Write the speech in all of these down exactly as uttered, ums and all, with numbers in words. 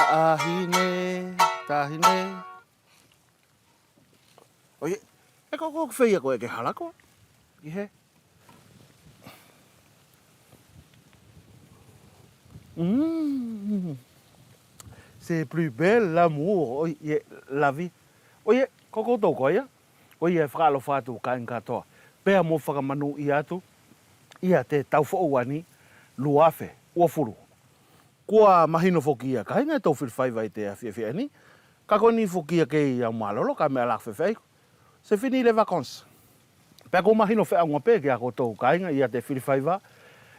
Tahine, tahine. Oie, ʻe ko, ko feia koe ke hala koa. ʻI he. Mm. C'est plus belle l'amour, oie, la vie. Oie, ko koutou koa ia. Koia ʻe fakaʻalofa atu kāiga katoa. Pea mo fakamanuʻia atu ia te tau foʻou ʻaeni, lua afe uafulu. Kua mahino foki ia kāiga ʻe tou fili faiva ʻi te afiafi ʻaeni. Kaʻe ko ʻeni foki ia kei au mālōlō kaʻe meʻa la feafeaʻi. C'est fini les vacances. Pea kua mahino feʻauga pe kia koutou kāiga ia te fili faiva.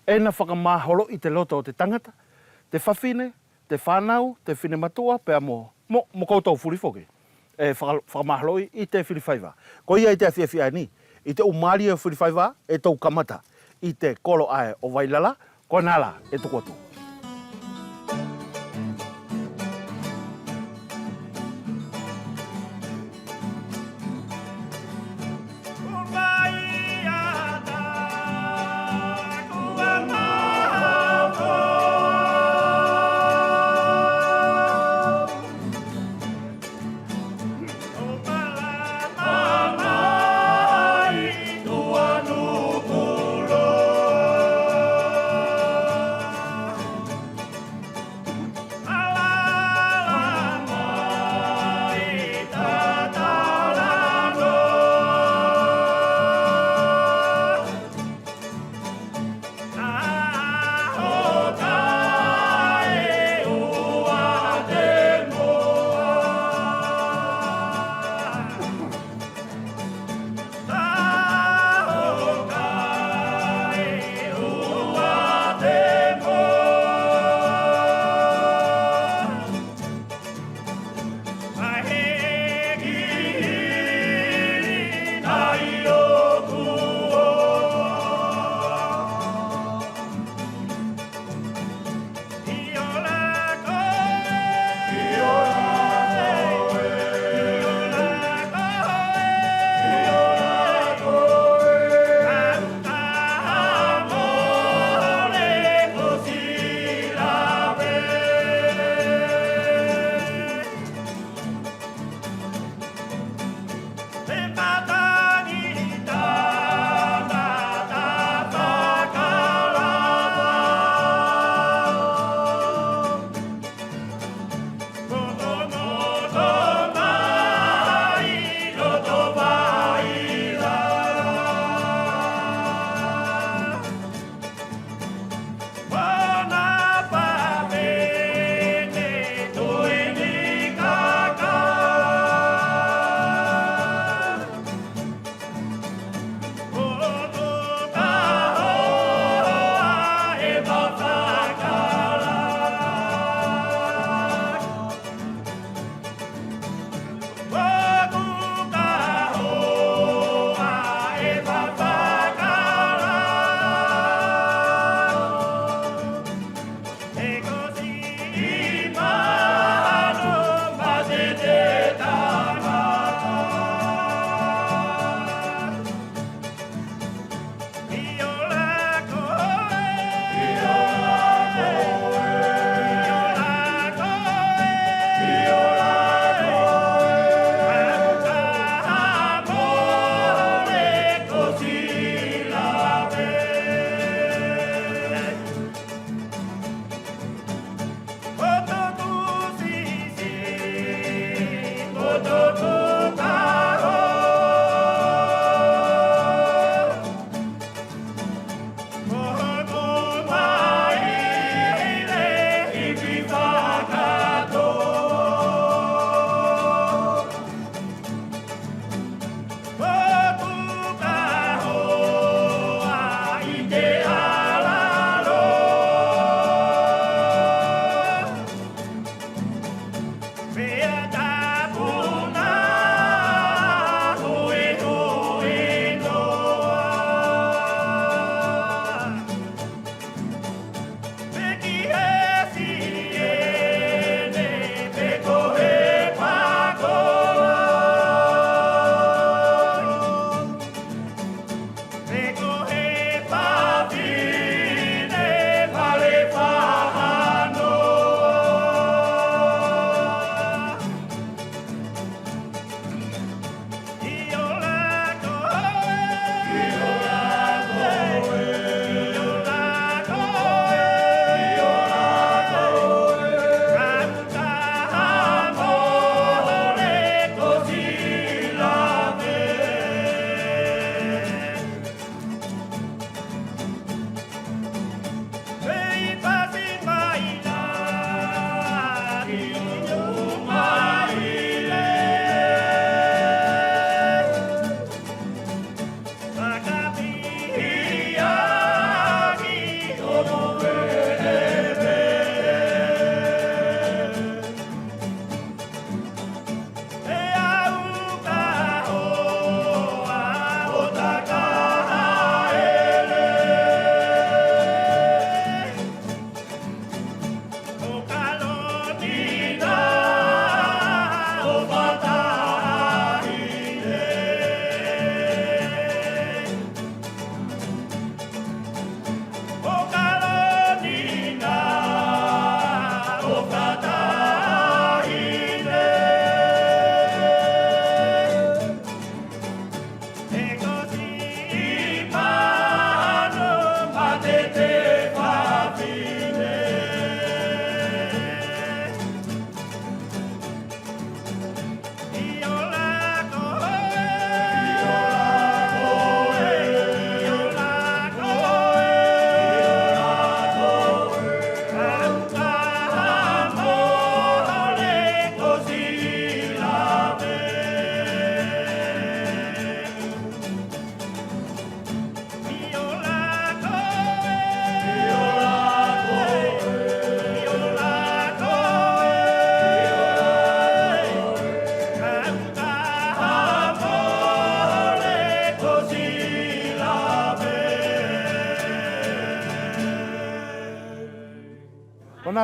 ʻE ina fakamaholoʻi te loto ʻo te tagata, te fafine, te fānau, te finematuʻa, pea mo, mo, mo koutou fuli foki. ʻE faka-, fakamaholoʻi ʻi te fili faiva. Koia ʻi te afiafi ʻaeni, ʻi te ʻu mālie ʻo fili faiva ʻe tou kamata ʻi te kolo ʻae ʻo Vailala, ko ʻena la ʻe tuku atu.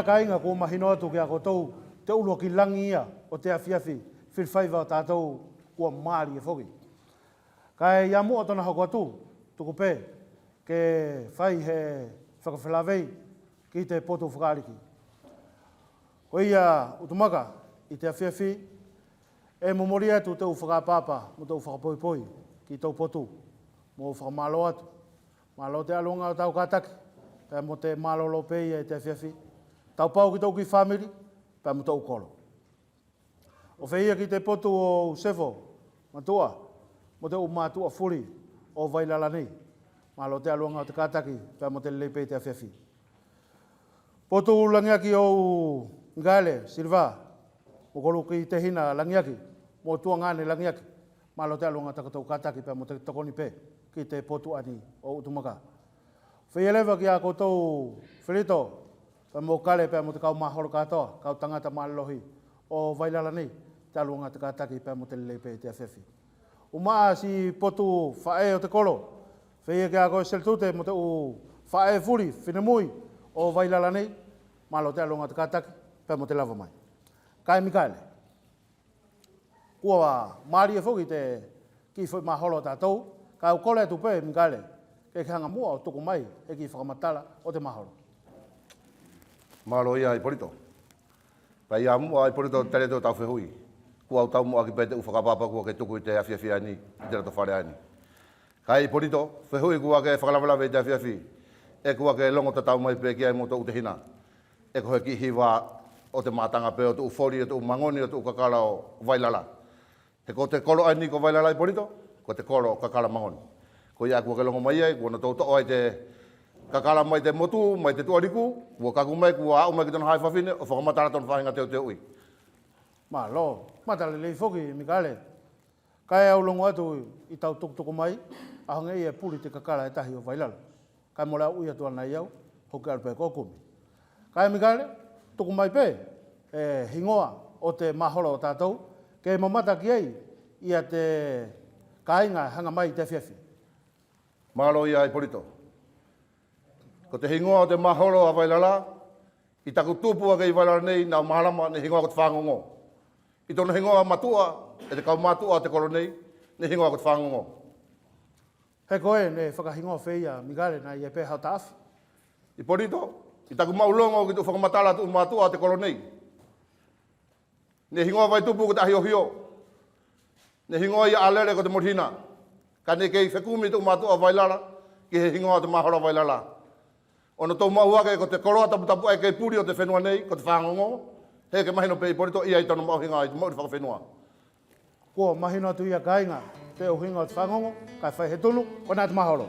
Kaiga, kua mahino atu kia koutou te ʻuluaki lagi ia ʻo te afiafi, fifaiva ʻo tatou kua malie foki. Kaʻe ia muʻa tona hoko atu, tuku pe ke fai he fakafelavei ki te potu fakaʻaliki. Koia Utumaka, ʻi te afiafi ʻe momoli atu te ʻu fakaʻapaʻapa mo te ʻu fakapoipoi ki tou potu, mo fakamalo atu. Malo te ʻaluʻaga ʻo tau kataki pea mo te malolo pe ia ʻi te afiafi, taupau ki tou kiʻi famili pea mo tou kolo. ʻO feia ki te potu ʻo Sefo Matuʻa mo te ʻu matuʻa fuli ʻo Vailala nei, malo te ʻaluʻaga ʻo te kataki pea mo te lelei pe ʻi te afiafi. Potu lagiaki ʻo Mikaele Siliva mo kolu kiʻi tehina lagiaki mo tuagane lagiaki, malo te ʻaluʻaga ʻo takotou kataki pea mo te tokoni pe ki te potu ʻaeni ʻo Utumaka. Feia leva kia koutou Felito pea mo Kale pea mo te kau maholo katoa, kau tagata malolohi ʻo Vailala nei, te ʻaluʻaga ʻo te kataki pea mo te lelei pe ʻi te afiafi. ʻUmaʻa siʻi potu faʻe ʻo te kolo, feia kia koe Seletute mo te ʻu faʻe fuli finemui ʻo Vailala nei, malo te ʻaluʻaga ʻo te kataki pea mo te lava mai. Kaʻe Mikaele, kua malie foki te kiʻi foʻi maholo ʻa tatou, kaʻe au kole atu pe Mikaele ke ke haga muʻa ʻo tuku mai he kiʻi fakamatala ʻo te maholo. Malo ia Ipolito. Pea ia muʻa Ipolito, tali atu tau fehuʻi, kua au tau muʻa ʻaki pe te ʻu fakaʻapaʻapa kua ke tuku ʻi te afiafi ʻaeni ʻi te loto fale ʻaeni. Kaʻe Ipolito, fehuʻi kua ke fakalavelave ʻi te afiafi, ʻe kua ke logo tatau mai pe ki ai mo tou tehina, ʻe ko he kiʻi hiva ʻo te mataga pe ʻo te ʻu foli ʻo te ʻu magoni ʻo te ʻu kakala ʻo Vailala. He ko te kolo ʻaeni ko Vailala Ipolito, ko te kolo ʻo kakala magoni. Koia kua ke logo mai ai, kua natou toʻo ai te kakala mai te motu, mai te tuʻaliku, kua kaku mai kua aʻu mai ki tona haʻi fafine ʻo fakamatala tona faʻahiga teuteuʻi. Malo, matalelei foki Mikaele. Kaʻe au logo atu ʻi tau tukutuku mai, ʻaho gei ʻe puli te kakala ʻe tahi ʻo Vailala. Kaʻe mole au ui atu anai au, hoki alu pe ko kumi. Kaʻe Mikaele, tuku mai pe e higoa ʻo te maholo ʻo tatou ke mamata ki ai ia te kaiga ʻe haga mai ʻi te afiafi. Malo ia Ipolito. Ko te higoa ʻo te maholo ʻa Vailala, ʻi taku tupu ake ʻi Vailala nei, neʻe au mahalama neʻe higoa ko te Fagogo. ʻI tona higoa matuʻa e te kau matuʻa ʻo te kolo nei, neʻe higoa ko te Fagogo. He koe neʻe fakahigoa feia Mikaele, neʻe ʻi ai pe hau taʻafi? Ipolito, ʻi taku maʻu logo ki te ʻu fakamatala ʻa te ʻu matuʻa ʻo te kolo nei, neʻe higoa Vaitupu ko te ʻahi ohio. Neʻe higoa ia Alele ko te molihina. Kaʻe neʻe kei fekumi te ʻu matuʻa ʻo Vailala ki he higoa ʻo te maholo ʻa Vailala. ʻO natou maʻu ake ko te koloa taputapu ʻae kei puli ʻo te fenua nei ko te Fagogo. He ke mahino pe Ipolito ia ʻi tona maʻuhiga ʻi te maʻuli fakafenua. Kua mahino atu ia kaiga te ʻuhiga ʻo te Fagogo, kaʻe fai he tunu, ko ʻena te maholo.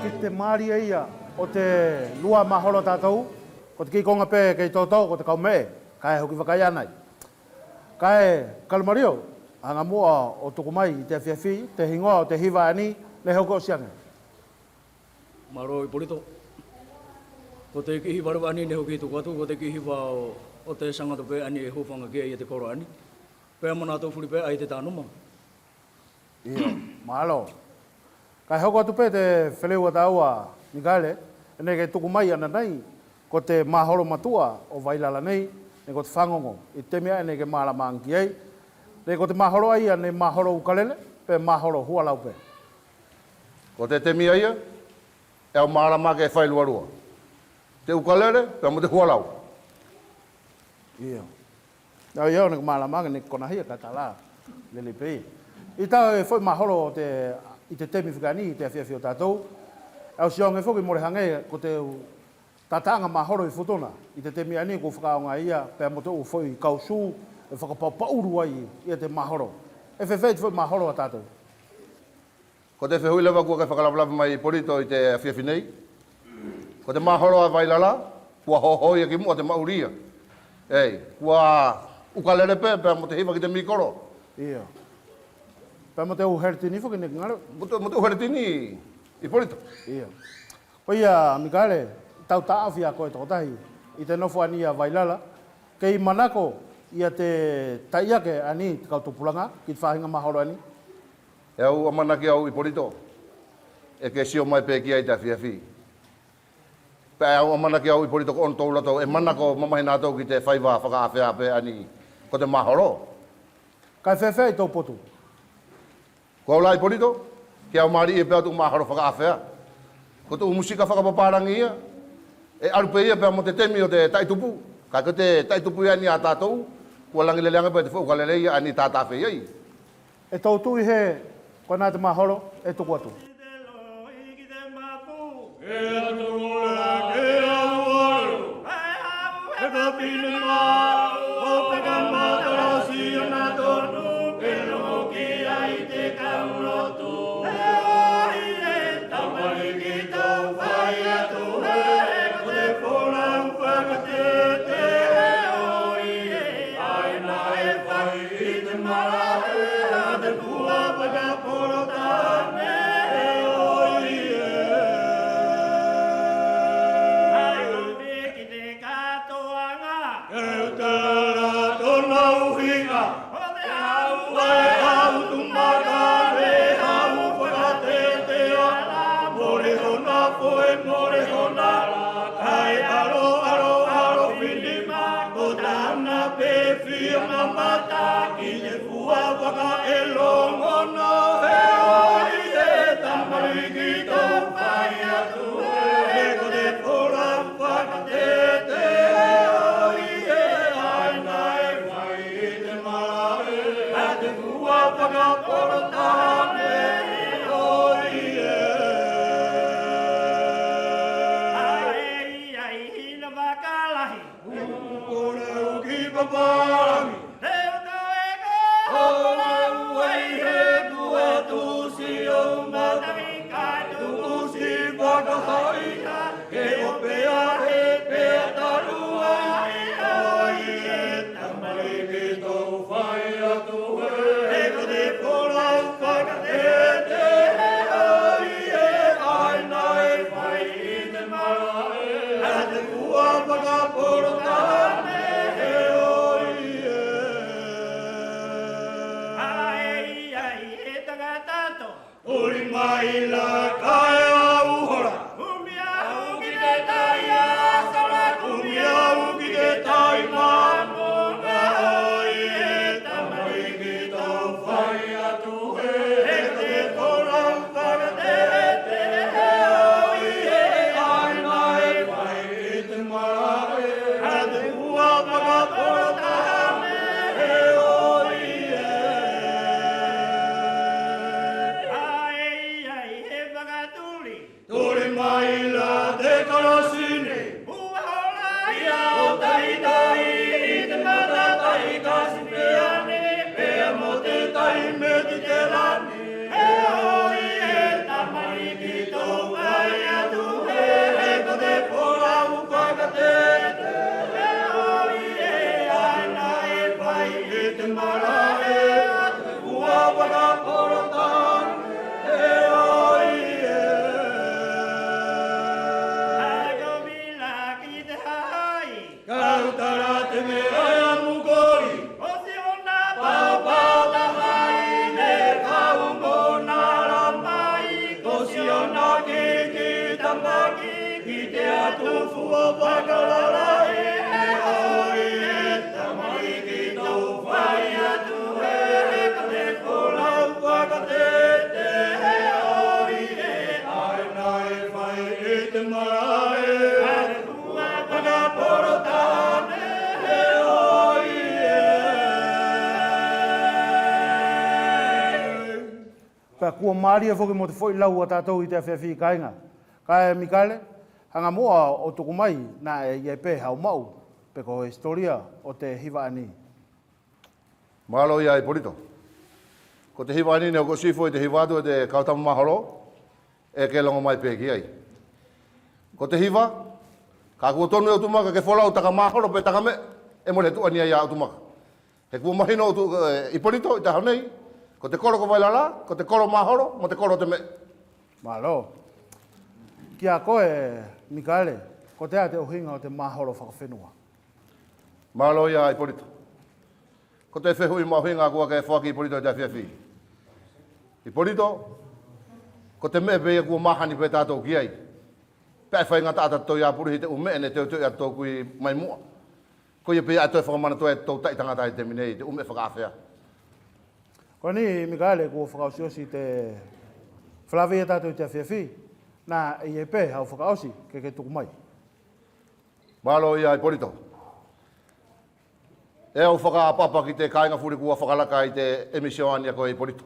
Ki te malie ia ʻo te lua maholo ʻa tatou, ko te kiʻi koga pe kei toto ko te kaumeʻe, kaʻe hoki vakaia anai. Kaʻe Kalumalio, haga muʻa ʻo tuku mai ʻi te afiafi te higoa ʻo te hiva ʻaeni neʻe hoki ʻosi age. Malo Ipolito. Ko te kiʻi hiva leva ʻaeni neʻe hoki tuku atu, ko te kiʻi hiva ʻo, ʻo te sagatu pe ʻaeni ʻe hūfaga ki ai ia te kolo ʻaeni. Pea mo natou fuli pe ʻaia ʻi te tanuma. Io, malo. Kaʻe hoko atu pe te feleu ʻa taua Mikaele, ʻe neʻe ke tuku mai ananai, ko te maholo matuʻa ʻo Vailala nei, neʻe ko te Fagogo, ʻi te temi ʻae neʻe ke malama age ki ai, neʻe ko te maholo ʻaia neʻe maholo ʻukalele, pe maholo hualau pe. Ko te temi ʻaia, ʻe au malama ke fai lualua. Te ʻukalele, pea mo te hualau. Io. Au ia ʻo neʻe ke malama age neʻe ke konahia ka tala. Lelei pe ia. ʻI taʻu ʻe foʻi maholo ʻo te, ʻi te temi fuli ʻaeni, ʻi te afiafi ʻo tatou. Au sio age foki mole hage, ko te tataʻaga maholo ʻi Futuna. ʻI te temi ʻaeni kua fakaʻaogaʻi ia, pea mo te ʻu foʻi kausu, ʻe fakapaʻupaʻulu ai ia te maholo. ʻE feafeaʻi te foʻi maholo ʻa tatou. Ko te fehuʻi leva kua ke fakalavelave mai Ipolito ʻi te afiafi nei. Ko te maholo ʻa Vailala, kua hoho ia ki muʻa te maʻuli ia. ʻEi, kua ʻukalele pe, pea mo te hiva ki te mikolo. Io. Pea mo te ʻu heletini foki neʻe ke galo. Mo te, mo te ʻu heletini Ipolito. Io. Koia Mikaele, tau taʻofi ia koe tokotahi, ʻi te nofo ʻaeni ia Vailala, kei manako ia te taʻiake ʻaeni te kau tupulaga, ki te faʻahiga maholo ʻaeni. ʻE au ʻamanaki au Ipolito, ʻe ke sio mai pe ki ai ʻi te afiafi. Pea au ʻamanaki au Ipolito ko ʻonatou loto ʻe manako mamahi natou ki te faiva fakaʻafea pe ʻaeni ko te maholo. Kaʻe feafeaʻi tou potu? Ko au la Ipolito, ke au maliʻi pe au te ʻu maholo fakaʻafea. Ko te ʻu musika fakapapalagi ia, ʻe alu pe ia pea mo te temi ʻo te taʻitupu. Kaʻe ko te taʻitupu ia ʻaeni ʻa tatou, kua lagileleaga pe te foʻi ʻukalelei ia ʻaeni tata feiaʻi. ʻE tou tuʻu ʻi hē, ko ena te maholo ʻe tuku atu. Pea kua malie foki mo te foʻi lau ʻa tatou ʻi te afiafi kaiga. Kaʻe Mikaele, haga muʻa ʻo tuku mai, naʻe ʻi ai pe hau maʻu, pe ko he hisitolia ʻo te hiva ʻaeni. Malo ia Ipolito. Ko te hiva ʻaeni neʻe ko sifo ʻi te hiva atu ʻe te kau tama maholo, ʻe ke logo mai pe ki ai. Ko te hiva, kaʻe kua tonu e ʻUtumaka ke folau taka maholo pe taka meʻe, ʻe mole tuʻa ni ia ʻUtumaka. He kua mahino ʻo tu, e, Ipolito ʻi te ʻaho nei, ko te kolo ko Vailala, ko te kolo maholo, mo te kolo te meʻe. Malo. Kia koe, Mikaele, kotea te ʻuhiga ʻo te maholo fakafenua? Malo ia Ipolito. Ko te fehuʻi maʻuhiga kua ke foaki Ipolito ʻi te afiafi. Ipolito, ko te meʻe pe ia kua mahani pe tatou ki ai. Pea ʻe faigataʻa tatou ia Pulihi te ʻu meʻa neʻe teuteu ia tatou kui mai muʻa. Koia pe ia ʻe toe fakamanatu ai e te tou taʻi tagata ʻi te ʻaho nei te ʻu meʻa fakaʻafea. Koia Mikaele, kua fakaʻosiʻosi te falaveia tatou ʻi te afiafi, neʻe ʻi ai pe hau fakaʻosi ke ke tuku mai. Malo ia Ipolito. ʻE au fakaʻapaʻapa ki te kaiga fuli kua fakalaka ʻi te emisio ʻaeni ʻa koe Ipolito.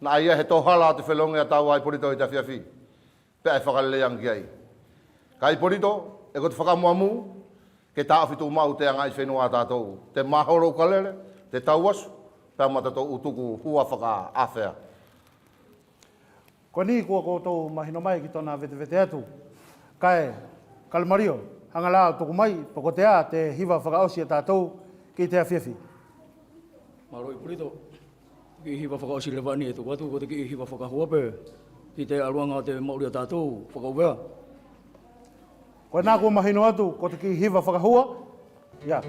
Neʻe ʻi ai he tohala ʻo te felogoʻi ʻa taua Ipolito ʻi te afiafi. Pea ʻe fakalelei age ki ai. Kaʻe Ipolito, ʻe ko te fakamuʻamuʻa ke taʻofi tuʻumaʻu te agaʻifenua ʻa tatou, te maholo ʻu kalele, te tauasu, pea mo tatou ʻu tuku hua fakaʻafea. Koia kua kotou mahino mai ki tona vetevete atu. Kaʻe Kalemalio, haga la ʻo tuku mai pe kotea te hiva fakaʻosi ʻa tatou ki te afiafi. Malo Ipolito. Kiʻi hiva fakaʻosi leva ʻaeni ʻe tuku atu, ko te kiʻi hiva fakahua pe ki te ʻaluʻaga ʻo te maʻuli ʻa tatou fakaʻuvea. Koia kua mahino atu ko te kiʻi hiva fakahua. Ia.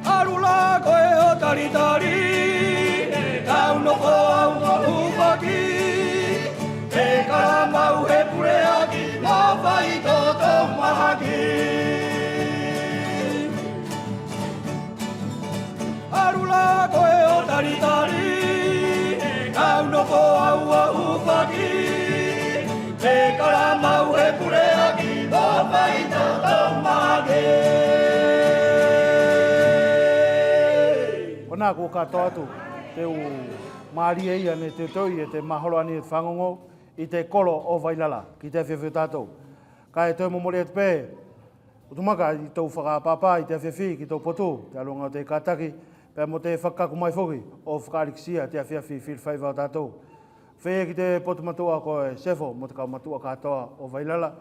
Alu la koe ʻo talitali, kau nofo au ʻo Hupaki, ʻe kala mau he puleʻaki mo faitoto mahaki. Alu la koe ʻo talitali, kau nofo au ʻo Hupaki, ʻe kala mau he puleʻaki mo faitoto mahaki. Koia kua katoa atu te ʻu malie ia neʻe teuteu ia te maholo ʻaeni ʻe te fagogo ʻi te kolo ʻo Vailala ki te afiafi ʻo tatou. Kaʻe toe momoli atu pe ʻUtumaka ʻi tou fakaʻapaʻapa ʻi te afiafi ki tou potu, te ʻaluʻaga ʻo te kataki pea mo te fakakaku mai foki ʻo fakaʻalikasia te afiafi filifaiva ʻo tatou. Feia ki te potu matuʻa ko Sefo mo te kau matuʻa katoa ʻo Vailala,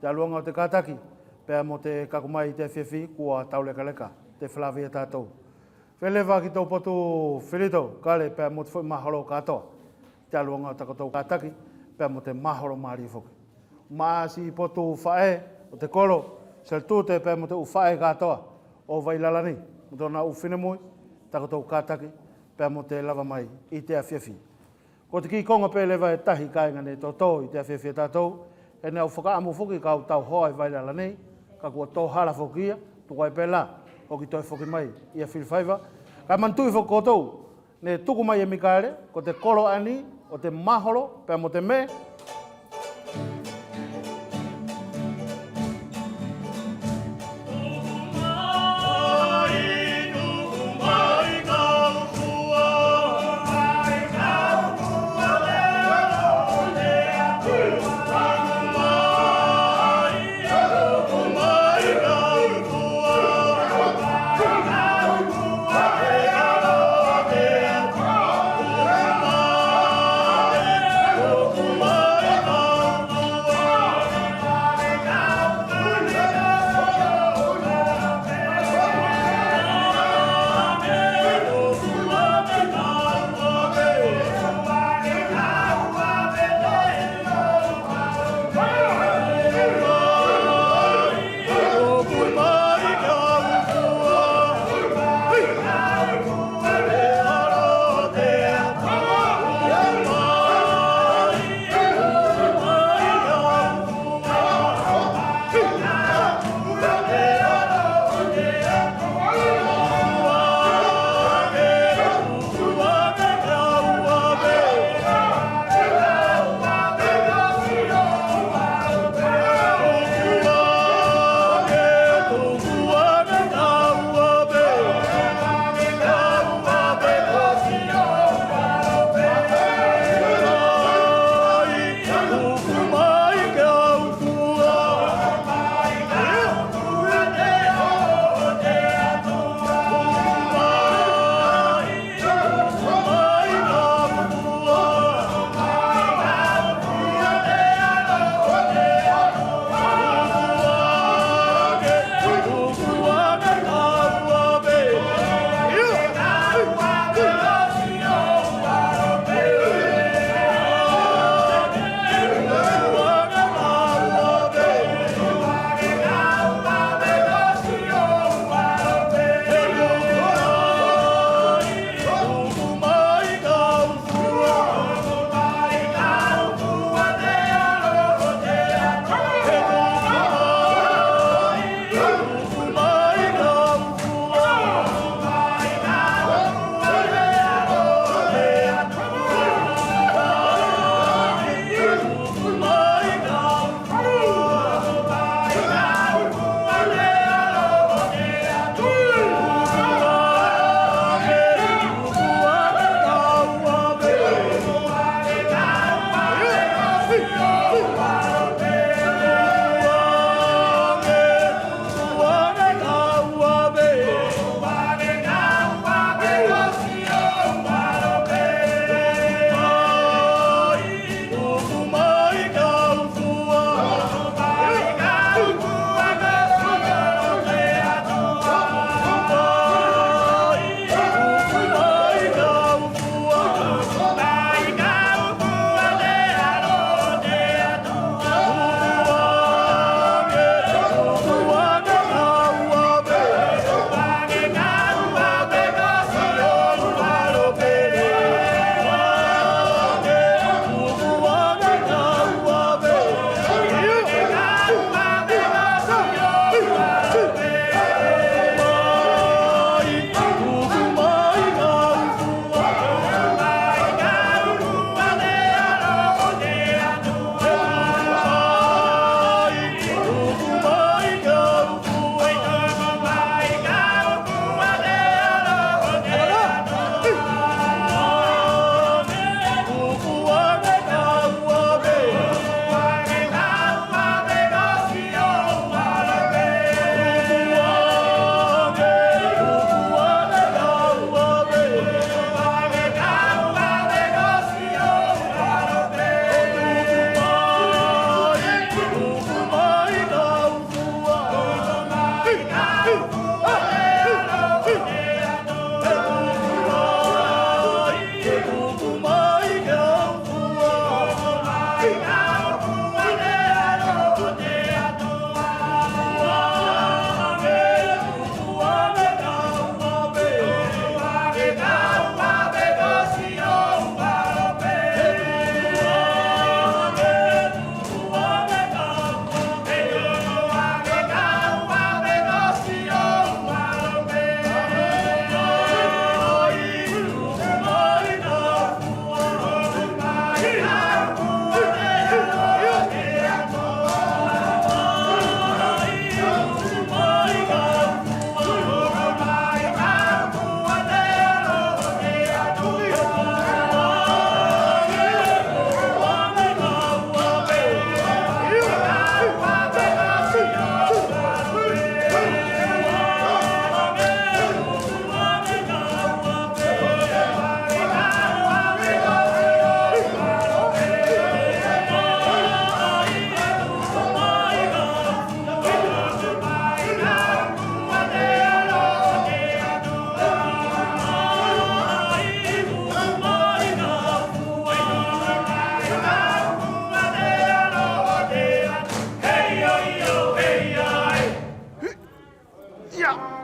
te ʻaluʻaga ʻo te kataki pea mo te kaku mai ʻi te afiafi kua taulekaleka te felavei ia tatou. Feia leva ki tou potu Filito, Kale pea mo te foʻi maholo katoa, te ʻaluʻaga ʻo takotou kataki pea mo te maholo malie foki. Mo siʻi potu faʻe ʻo te kolo, Selitute pea mo te ʻu faʻe katoa ʻo Vailala nei mo tona ʻu finemui, takotou kataki pea mo te lava mai ʻi te afiafi. Ko te kiʻi koga pe leva e tahi kaiga neʻe toto ʻi te afiafi ʻa tatou, he neʻe au fakaʻamu foki kau tau hoa ʻi Vailala nei, kaʻe kua to hala foki ia, tuku ai pe la hoki toe foki mai ia filifaiva. Kaʻe manatuʻi foki koutou neʻe tuku mai e Mikaele ko te kolo ʻaeni ʻo te maholo pea mo te me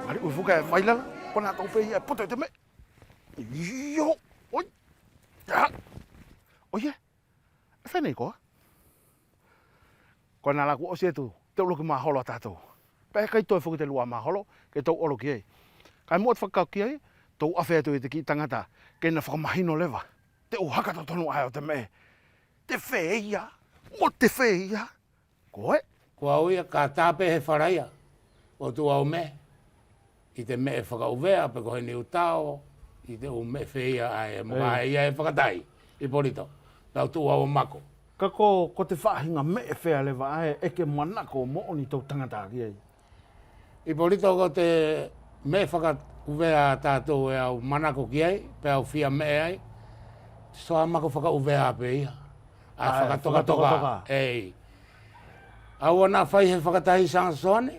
Maliu foki e Vailala, ko natou pe ia poto ʻi te meʻe. Io, oi. Ia. Oie. ʻE feia nei koa? Ko ena la kua ʻosi atu te ʻu olo ki maholo ʻa tatou. Pea ʻe ʻikai toe foki te lua maholo ke tou olo ki ai. Kaʻe muʻa te fakakaukau ki ai, tou ʻafe atu ia te kiʻi tagata ke ina fakamahino leva te ʻu haka totonu ʻae ʻo te meʻe. Te feia, mo te feia. Koe? Ko au ia, ka ta pe he fala ia ʻo tuʻu au meʻe ʻi te meʻe fakaʻuvea, pe ko he niutao, ʻi te ʻu meʻe feia ʻae, mo ka ia ʻe fakatahi, Ipolito, tau tuʻu au ʻo mako. Kaʻe ko, ko te faʻahiga meʻe fea leva ʻae ʻe ke manako moʻoni tou tagata ki ai? Ipolito, ko te meʻe fakaʻuvea ʻa tatou ʻe au manako ki ai, pe au fia meʻe ai, te soa mako fakaʻuvea pe ia. ʻAe, fakatokatoka. Ei. ʻAua naʻa fai he fakatahi Sagaga Soane,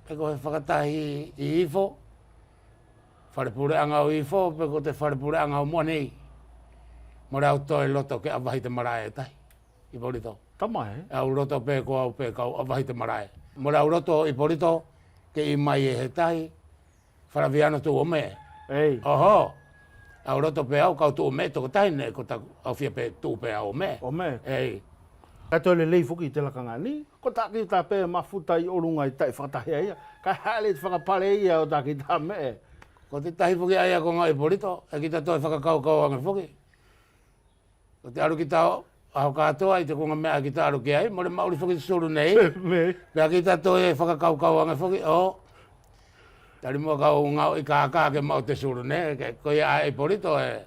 pe ko he fakatahi ʻi Ifo, falepuleʻaga ʻo Ifo, pe ko te falepuleʻaga ʻo Muʻa nei. Mole au toe loto ke ʻavahi te malaʻe ʻe tahi, Ipolito. Tama e? Au loto pe ko au pe kau ʻavahi te malaʻe. Mole au loto, Ipolito, ke ʻi mai e he tahi, Falaviano, tuʻu ʻo meʻe. Ei. Oho. Au loto pe au kau tuʻu ʻo meʻe tokotahi neʻe ko taku, au fia pe tuʻu pe au ʻo meʻe. ʻO meʻe. Ei. Kaʻe toe lelei foki te lakaga nei. Ko taʻakita pe mafuta ʻi ʻoluga ʻi taʻi fakatahi ia. Kaʻe haʻele te fakapale ia ʻo taʻakita meʻe. Ko te tahi foki ʻaia ko gaʻo Ipolito, ʻe kita toe fakakaukau age foki. Ko te alu kita ʻaho katoa ʻi te koga meʻa ʻe kita alu ki ai, mole maʻuli foki te sulu nei. Pea kita toe fakakaukau age foki, ʻo. Tali muʻa kau gaoʻi kaka ke maʻu te sulu nei, ke, koia ʻae Ipolito ʻe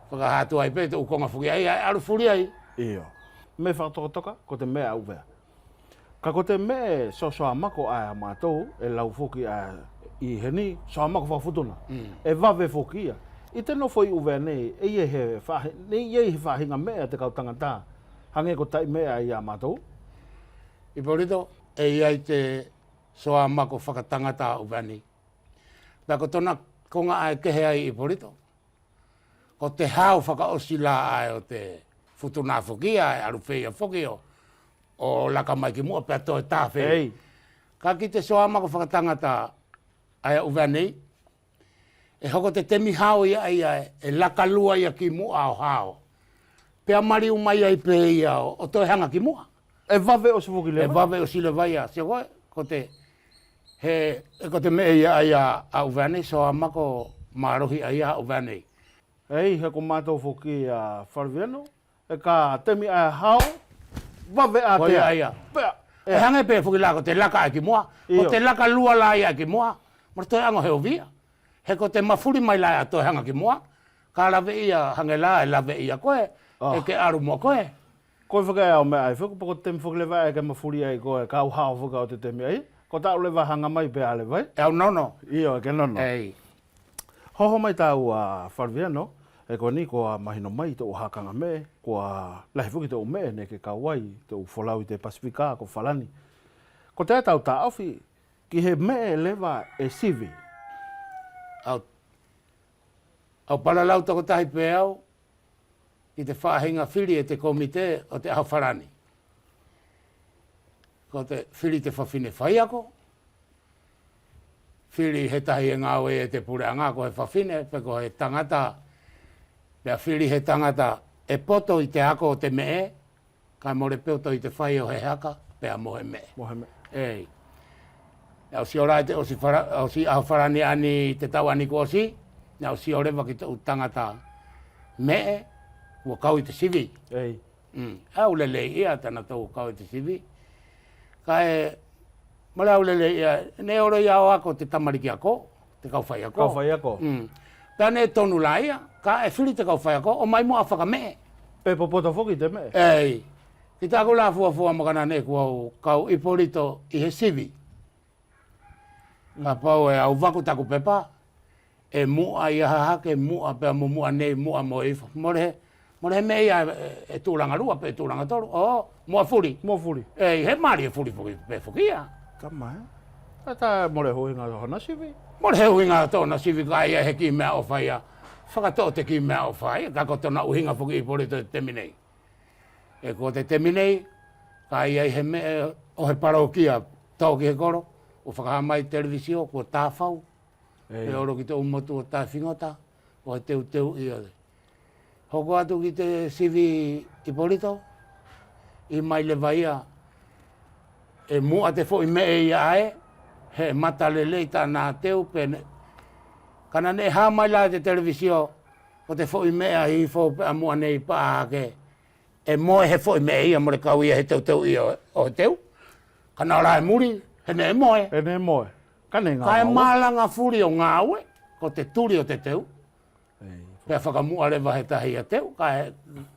fakaha atu ai pe te ʻu koga foki ʻaia ʻe alu fuli ai. Io. Meʻe fakatokatoka, ko te meʻe ʻa ʻUvea. Kaʻe ko te meʻe soasoa mako ʻae ʻa matou, ʻe lau foki ʻae ʻi heni, soa mako fakafutuna. Mm. ʻE vave foki ia. ʻI te nofo ʻi ʻUvea nei, ʻe ʻi ai he faʻahi-, neʻe ʻi ai he faʻahiga meʻe ʻa te kau tagata. Hage ko taʻi meʻe ʻaia ʻa matou. Ipolito, ʻe ʻi ai te soa mako fakatagata ʻa ʻUvea nei. Pea ko tona koga ʻae kehe ai Ipolito. Ko te hao fakaʻosi la ʻae ʻo te futuna foki ʻae ʻe alu feia foki ʻo, ʻo laka mai ki muʻa pea toe ta feia. Ei. Kaʻe ki te soa mako fakatagata ʻae ʻa ʻUvea nei, ʻe hoko te temi hao ia ʻaia ʻe laka lua ia ki muʻa ʻo hao. Pea maliu mai ai pe ia ʻo, ʻo toe haga ki muʻa. ʻE vave ʻosi foki leva. ʻE vave ʻosi leva ia, sio koe, ko te, he, ʻe ko te meʻe ia ʻaia ʻa ʻUvea nei, soa mako malohi ʻaia ʻa ʻUvea nei. Ei, he ko matou foki ia Falaviano, ʻe ka temi ʻae hao, vave ʻatea. Koia ia. Pea, ʻe hage pe foki la ko te laka ʻae ki muʻa, io, ko te laka lua la ia ʻae ki muʻa, mo te toe ago he ʻuvi ia. He ko te mafuli mai la ʻae ʻe toe haga ki muʻa, ka laveʻi ia hage la ʻe laveʻi ia koe, ʻe ke alu mo koe. Koia foki ʻae ʻe au meʻa ai foki, pe ko te temi foki leva ʻae ʻe ke mafuli ai koe, kau hao foki au te temi ʻaia. Ko taʻu leva haga mai pe ʻae leva ʻe au nono. Io, ʻe ke nono. Ei. Hoho mai tāua Falaviano, ʻe ko ni kua mahino mai te ʻu hakaga meʻe, kua lahi foki te ʻu meʻe neʻe ke kau ai te ʻu folau ʻi te Pasifika ko Falani. Kotea tau taʻofi ki he meʻe leva ʻe sivi. Au, au palalau tokotahi pe au, ki te faʻahiga fili e te komite ʻo te ʻaho Falani. Ko te fili te fafine faiako, fili he tahi ʻe gaue e te puleʻaga ko he fafine, pe ko he tagata, pea fili he tagata ʻe poto ʻi te ako ʻo te meʻe, kaʻe mole poto ʻi te fai ʻo he haka, pea mo he meʻe. Mo he meʻe. Ei. Neʻe au sio la ʻi te ʻosi fala-, ʻosi ʻaho Falani ʻaeni te tau ʻaeni kua ʻosi, neʻe au sio leva ki te ʻu tagata meʻe, kua kau ʻi te sivi. Ei. Mm. ʻE au lelei ia tanatou kau ʻi te sivi. Kaʻe, mole au lelei ia, neʻe olo ia ʻo ako te tamaliki ako. Te kau faiako. Kau faiako. Mm. Pea neʻe tonu la ia, kaʻe fili te kau faiako ʻo mai muʻa ʻo fakameʻe. Pe popoto foki te meʻe. Ei. Ki taku la fuafua makana neʻe kua au kau Ipolito ʻi he sivi. Kapau ʻe au vaku taku pepa, ʻe muʻa ia Hahake, muʻa pea mo Muʻa nei, muʻa mo Ifo. Mole he Mole he meʻe ia ʻe, ʻe tulaga lua pe tulaga tolu. ʻO, muʻa fuli. Muʻa fuli. Ei, he mali ʻe fuli foki, pe foki ia. Tama, ʻe? Kaʻe ta mole he ʻuhiga tona sivi. Mole he ʻuhiga tona sivi kaʻe ʻi ai he kiʻi meʻa ʻofa ia. Fakatoʻo te kiʻi meʻa ʻofa ia, kaʻe ko tona ʻuhiga foki Ipolito ʻi te temi nei. ʻE ko te temi nei, kaʻe ʻi ai he meʻe ʻo he palokia, tau ki he kolo. Kua fakahā mai televisio kua tafau. ʻE olo ki te ʻu motu ʻo tafigota ʻo he teuteuʻi ʻo te. Hoko atu ki te sivi Ipolito, ʻui mai leva ia ʻe muʻa te foʻi meʻe ia ʻae, he mata lelei tana teu pe neʻe. Kana neʻe hā mai la te televisio ko te foʻi meʻe ʻae ʻi fou pe ʻa muʻa nei paʻa hake. ʻE moe he foʻi meʻe ia mole kau ia he teuteuʻi ʻo, ʻo he teu. Kana ʻola ʻe muli, he neʻe moe. He neʻe moe. Kaʻe malanga fuli ʻo gaue, ko te tuli ʻo te teu. Pea fakamuʻa leva he tahi ia teu, kaʻe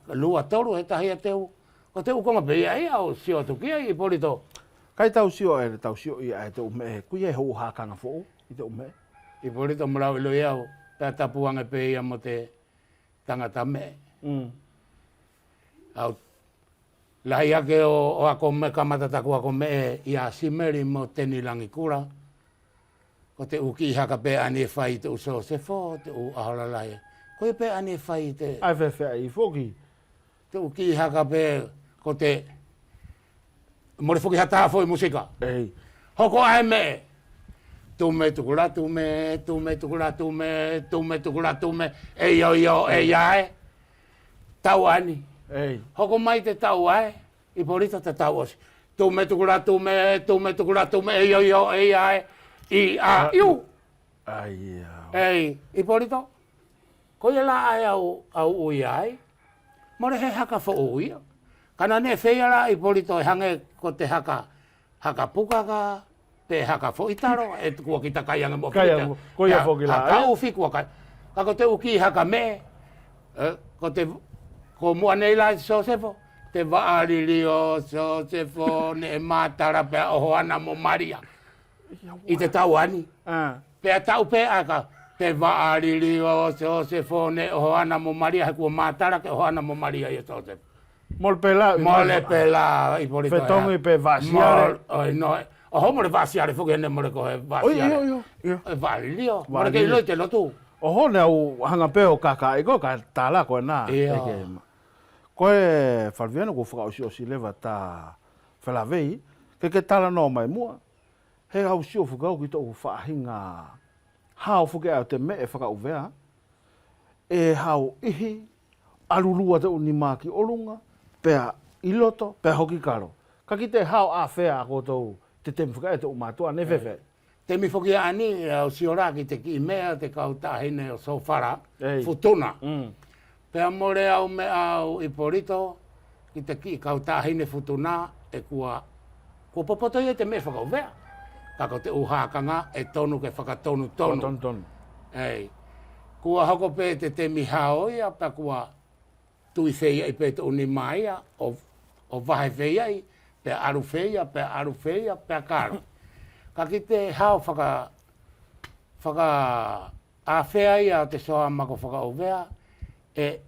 lua tolu he tahi ia teu. Ko te ʻu koga pe ia ʻae ʻe au sio atu ki ai Ipolito. Kaʻe tau sio ʻae, tau sio ia ʻae te ʻu meʻe, kua ʻi ai hou hakaga foʻou ʻi te ʻu meʻe. Ipolito mo lau iloʻi au, pea tapu age pe ia mo te tagata meʻe. Au lahi ake ʻo, ʻo ako meʻe, kamata taku ako meʻe ia Simeli mo Teni Lagikula. Ko te ʻu kiʻi haka pe ʻaeni ʻe fai ʻi te ʻu Sosefo, te ʻu ʻaho lalahi. Ko ia pe ʻaeni ʻe fai ʻi te. ʻAe feafeaʻi foki. Te ʻu kiʻi haka pe ko te Mole foki ha taha foʻi musika. Hoko ʻae meʻe. Tume tukula tume, tume tukula tume, tume tukula tume, ʻe io io ʻe ia ʻae. Tau ʻaeni. Hoko mai te tau ʻae, Ipolito te tau ʻosi. Tume tukula tume, tume tukula tume, ʻe io io ʻe ia ʻae. ʻI ʻa iu. ʻEi, Ipolito. Ko ia la ʻae au, au ui ai. Mole he haka foʻou ia. Kana neʻe feia la Ipolito ʻe hage ko te haka, haka puka ka, pe haka foʻi talo, ʻe kua kita kai age mo fita. Ko ia foki la, haka ʻufi kua kai. Ka ko te ʻu kiʻi haka meʻe, ko te, ko muʻa nei la Sosefo, te vaʻa lilio Sosefo neʻe matala pea ʻohoana mo Malia. ʻI te tau ʻaeni. Pea tau pe ʻae ka te vaʻa lilio Sosefo neʻe ʻohoana mo Malia, he kua matala ke ʻohoana mo Malia ia Sosefo. Mole pe la, mole pe la Ipolito. Fetogi pe vaʻa siale. ʻOi no, ʻoho mole vaʻa siale foki ʻaeni, mole ko he vaʻa siale. ʻE vaʻa lilio, mole kei iloʻi te lotu. ʻOho neʻe au haga pe ʻo kakaʻi ko ka tala ko ena. Ko e Falaviano kua fakaʻosiʻosi leva ta felavei, ke ke talanoa mai muʻa. He au sio foki au ki te ʻu faʻahiga hao foki ʻae ʻo te meʻe fakaʻuvea, ʻe hao ʻihi, alu lua te ʻu nima ki ʻoluga, pea ʻi loto, pea hoki kalo. Kaʻe ki te hao ʻafea ʻa koutou te temi foki ʻae te ʻu matuʻa neʻe feafeaʻi. Temi foki ʻaeni, au sio la ki te kiʻi meʻa ʻo te kau taʻahine ʻo Sofala, Futuna. Pea mole au meʻa au Ipolito, ki te kiʻi kau taʻahine Futuna, ʻe kua, kua popoto ia te meʻe fakaʻuvea. Kaʻe ko te ʻu hakaga ʻe tonu ke fakatonutonu. ʻEi. Kua hoko pe te temi hao ia, pea kua tui feiaʻi pe te ʻu nima ia, ʻo, ʻo vahe feiaʻi, pea alu feia, pea alu feia, pea kalo. Kaʻe ki te hao faka, faka ʻafea ia ʻo te soamako fakaʻuvea, ʻe,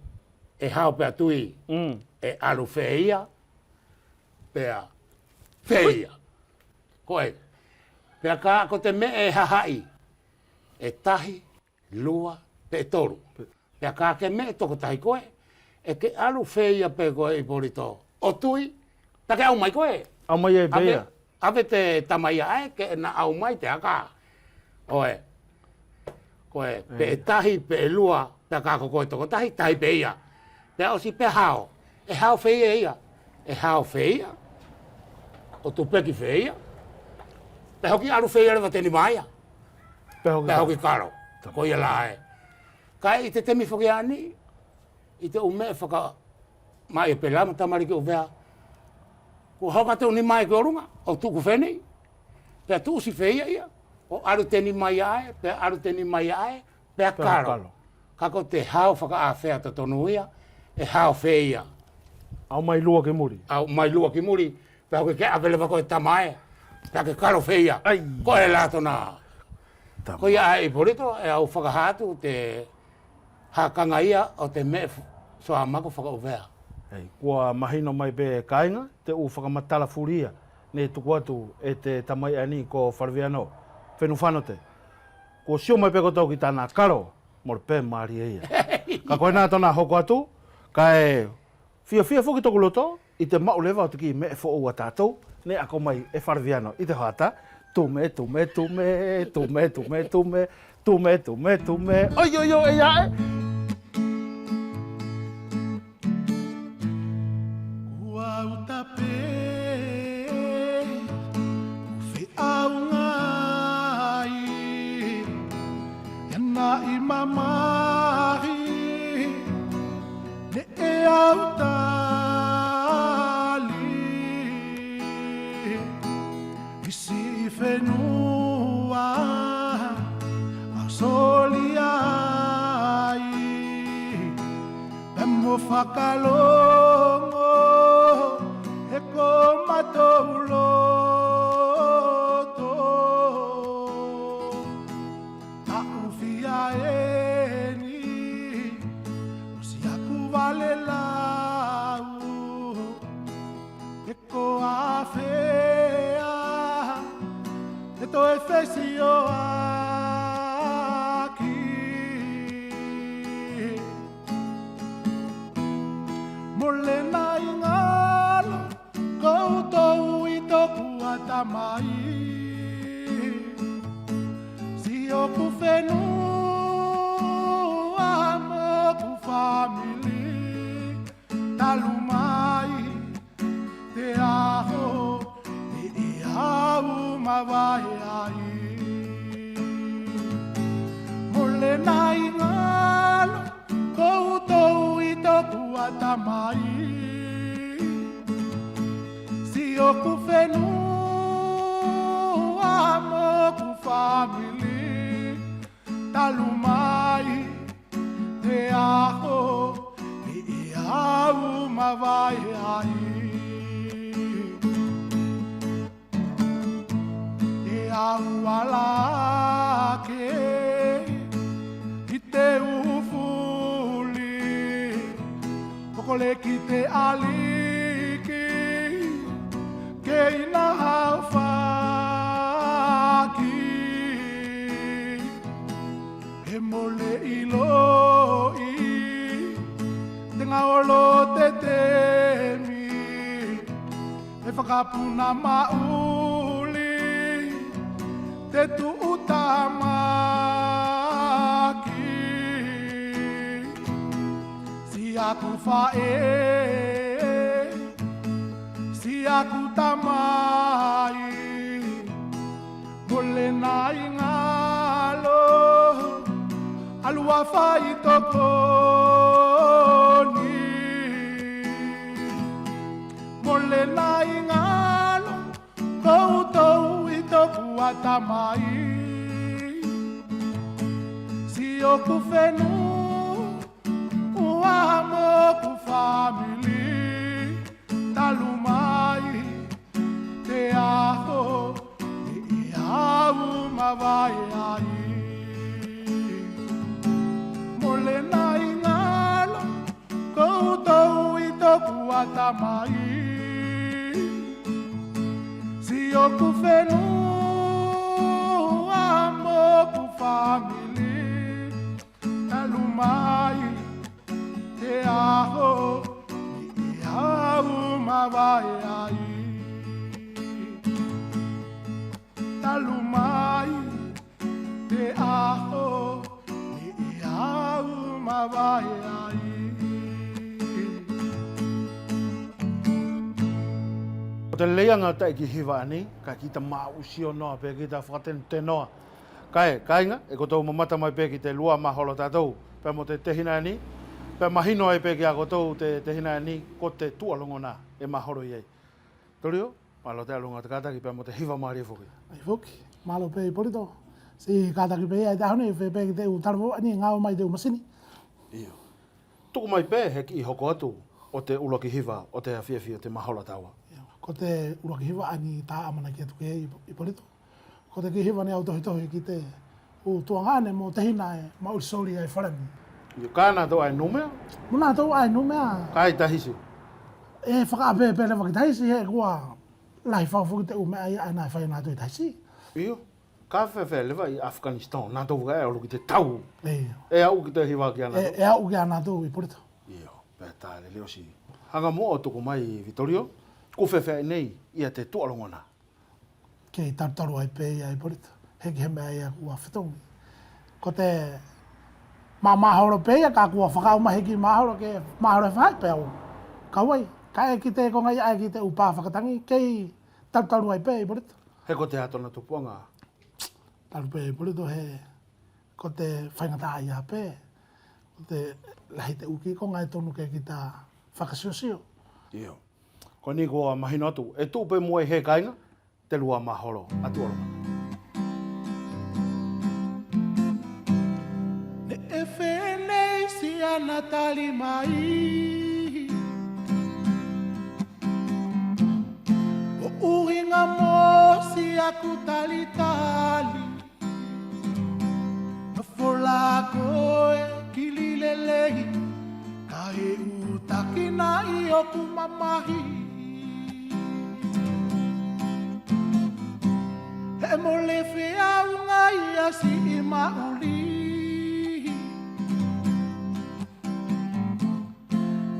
ʻe hao pea tui, ʻe alu feia, pea feia. Koe. Pea ka ko te meʻe ʻe hahaʻi, ʻe tahi, lua, pe tolu. Pea ka ke meʻe tokotahi koe, ʻe ke alu feia pe koe Ipolito. ʻO tui, pea ke ʻaumai koe. ʻAumai ai pe ia. ʻAve te tama ia ʻae ke ina ʻaumai te aka. ʻOe. Koe, pe ʻe tahi, pe ʻe lua, pea ka ko koe tokotahi, tahi pe ia. Pea ʻosi pea hao. ʻE hao feia ia. ʻE hao feia. ʻO tupeki feia. Pea hoki alu feia leva te nima ia. Pea hoki kalo. Ko ia la ʻae. Kaʻe ʻi te temi foki ʻaeni, ʻi te ʻu meʻe faka, maʻi pe la mo tamaliki ʻuvea. Kua hoka te ʻu nima ia ki ʻoluga, ʻo tuku feneʻi. Pea tuʻusi feia ia, ʻo alu te nima ia ʻae, pea alu te nima ia ʻae, pea kalo. Kaʻe ko te hao fakaʻafea totonu ia, ʻe hao feia. ʻAumai lua ki muli. ʻAumai lua ki muli, pea hoki ke ʻave leva koe tama ʻae, pea ke kalo feia. Koe la tona. Ko ia ʻae Ipolito, ʻe au fakahā atu te hakaga ia ʻo te meʻe soamako fakaʻuvea. ʻEi, kua mahino mai pe kaiga, te ʻu fakamatala fuli ia, neʻe tuku atu e te tamai ʻaeni ko Falaviano Fenufanote. Kua sio mai pe kotou ki tana kalo, mole pe malie ia. Kaʻe ko ena tona hoko atu, kaʻe fiafia foki toku loto, ʻi te maʻu leva ʻo te kiʻi meʻe foʻou ʻa tatou, neʻe ako mai e Falaviano ʻi te hoʻata, Tume, tume, tume, tume, tume, tume, tume, tume, tume. Oi, oi, oi, ai. Kua uta pe, kua feʻauga ai, ia naʻi mamahi, neʻe au tali. Ki siʻi fenua au soli ai, pea mo fakalogo he ko matou loto. Taʻu fia eni, ʻosi aku vale lau. He ko afea te toe fesioaki? Mole nai galo koutou ʻi toku atamai. Siʻi ʻoku fenua mo ʻoku famili, talu mai te aho neʻe au mavae ai. Mole nai galo koutou ʻi toku atamai. Siʻi ʻoku fenua mo ʻoku famili, talu mai te aho neʻe au mavae ai. ʻE au ala ake ki te ʻu fuli, ʻo kole ki te ʻAliki ke ina haofaki. He mole iloʻi te gaolo te temi, he fakapuna maʻuli te tuʻutamaki. Siʻaku faʻe, siʻaku tamai, mole nai galo, alu ʻo fai tokoni. Mole nai galo koutou ʻi toku atamai. Siʻi ʻoku fenua mo ʻoku famili, talu mai te aho neʻe au mavae ai. Mole nai galo koutou ʻi toku atamai. Siʻi ʻoku fenua mo ʻoku famili, talu mai te aho neʻe au mavae ai. Talu mai te aho neʻe au mavae ai. Ko te lelei ʻaga ʻo te ʻeiki hiva ʻaeni, kaʻe kita maʻu sio noa pe kita fakatenutenu noa. Kaʻe, kāiga, ʻe kotou mamata mai pe ki te lua maholo ʻa tatou, pea mo te tehina ʻaeni, pea mahino ai pe kia kotou te tehina ʻaeni, ko te tuʻa logona ʻe maholo ai. Tolio, mālō te ʻaluʻaga ʻo te kātaki pea mo te hiva mālie foki. ʻAi foki, mālō pe Ipolito. Siʻi kātaki pe ia ʻi te ʻaho nei, fai pe ki te ʻu talavou ʻaeni ʻe gaue mai te ʻu masini. Io. Tuku mai pe he kiʻi hoko atu ʻo te ʻuluaki hiva ʻo te afiafi ʻo te maholo ʻa taua. Io. Ko te ʻuluaki hiva ʻaeni ʻe ʻamanaki atu ki ai Ipolito. Ko te kiʻi hiva neʻe au tohitohi ki te ʻu tuagaʻane mo tehina ʻe maʻuli soli ai falani. Io, ka natou ʻae numea? Mo natou ʻae numea. Kaʻe ʻi Tahisi? ʻE fakaʻapeʻape leva ki Tahisi, he kua lahi fau foki te ʻu meʻa ia ʻae neʻe fai natou ʻi Tahisi. Io, kaʻe feafeaʻi leva ʻi Afghanistan, natou fakaʻae olo ki te tau. Io. ʻE aʻu ki te hiva kia natou. ʻE, ʻe aʻu kia natou Ipolito. Io, pea tā lelei ʻosi. Haga muʻa ʻo tuku mai Vittorio, kua feafeaʻi nei ia te tuʻa logona? Kei talutalu ai pe ia Ipolito, heʻeki he meʻa ia kua fetogi. Ko te mamaholo pe ia, kaʻe kua fakaʻau mai heʻeki maholo ke maholo he faʻahi pea au kau ai. Kaʻe ki te koga ia ʻae ki te ʻu pa fakatagi, kei talutalu ai pe Ipolito. He ko te ʻaho tona tupuʻaga. Talu pe Ipolito he ko te faigataʻa ia pe, ko te lahi te ʻu kiʻi koga ʻe tonu ke kita fakasiosio. Io. Koʻeni kua mahino atu, ʻe tuʻu pe muʻa ʻi he kaiga te lua maholo atu olo. Neʻe feneʻi siʻana tali mai ʻo ʻuhiga mo siʻaku talitali. Nofo la koe kili lelei, kaʻe ʻu takina ʻi ʻoku mamahi. He mole feauga ia siʻi maʻuli.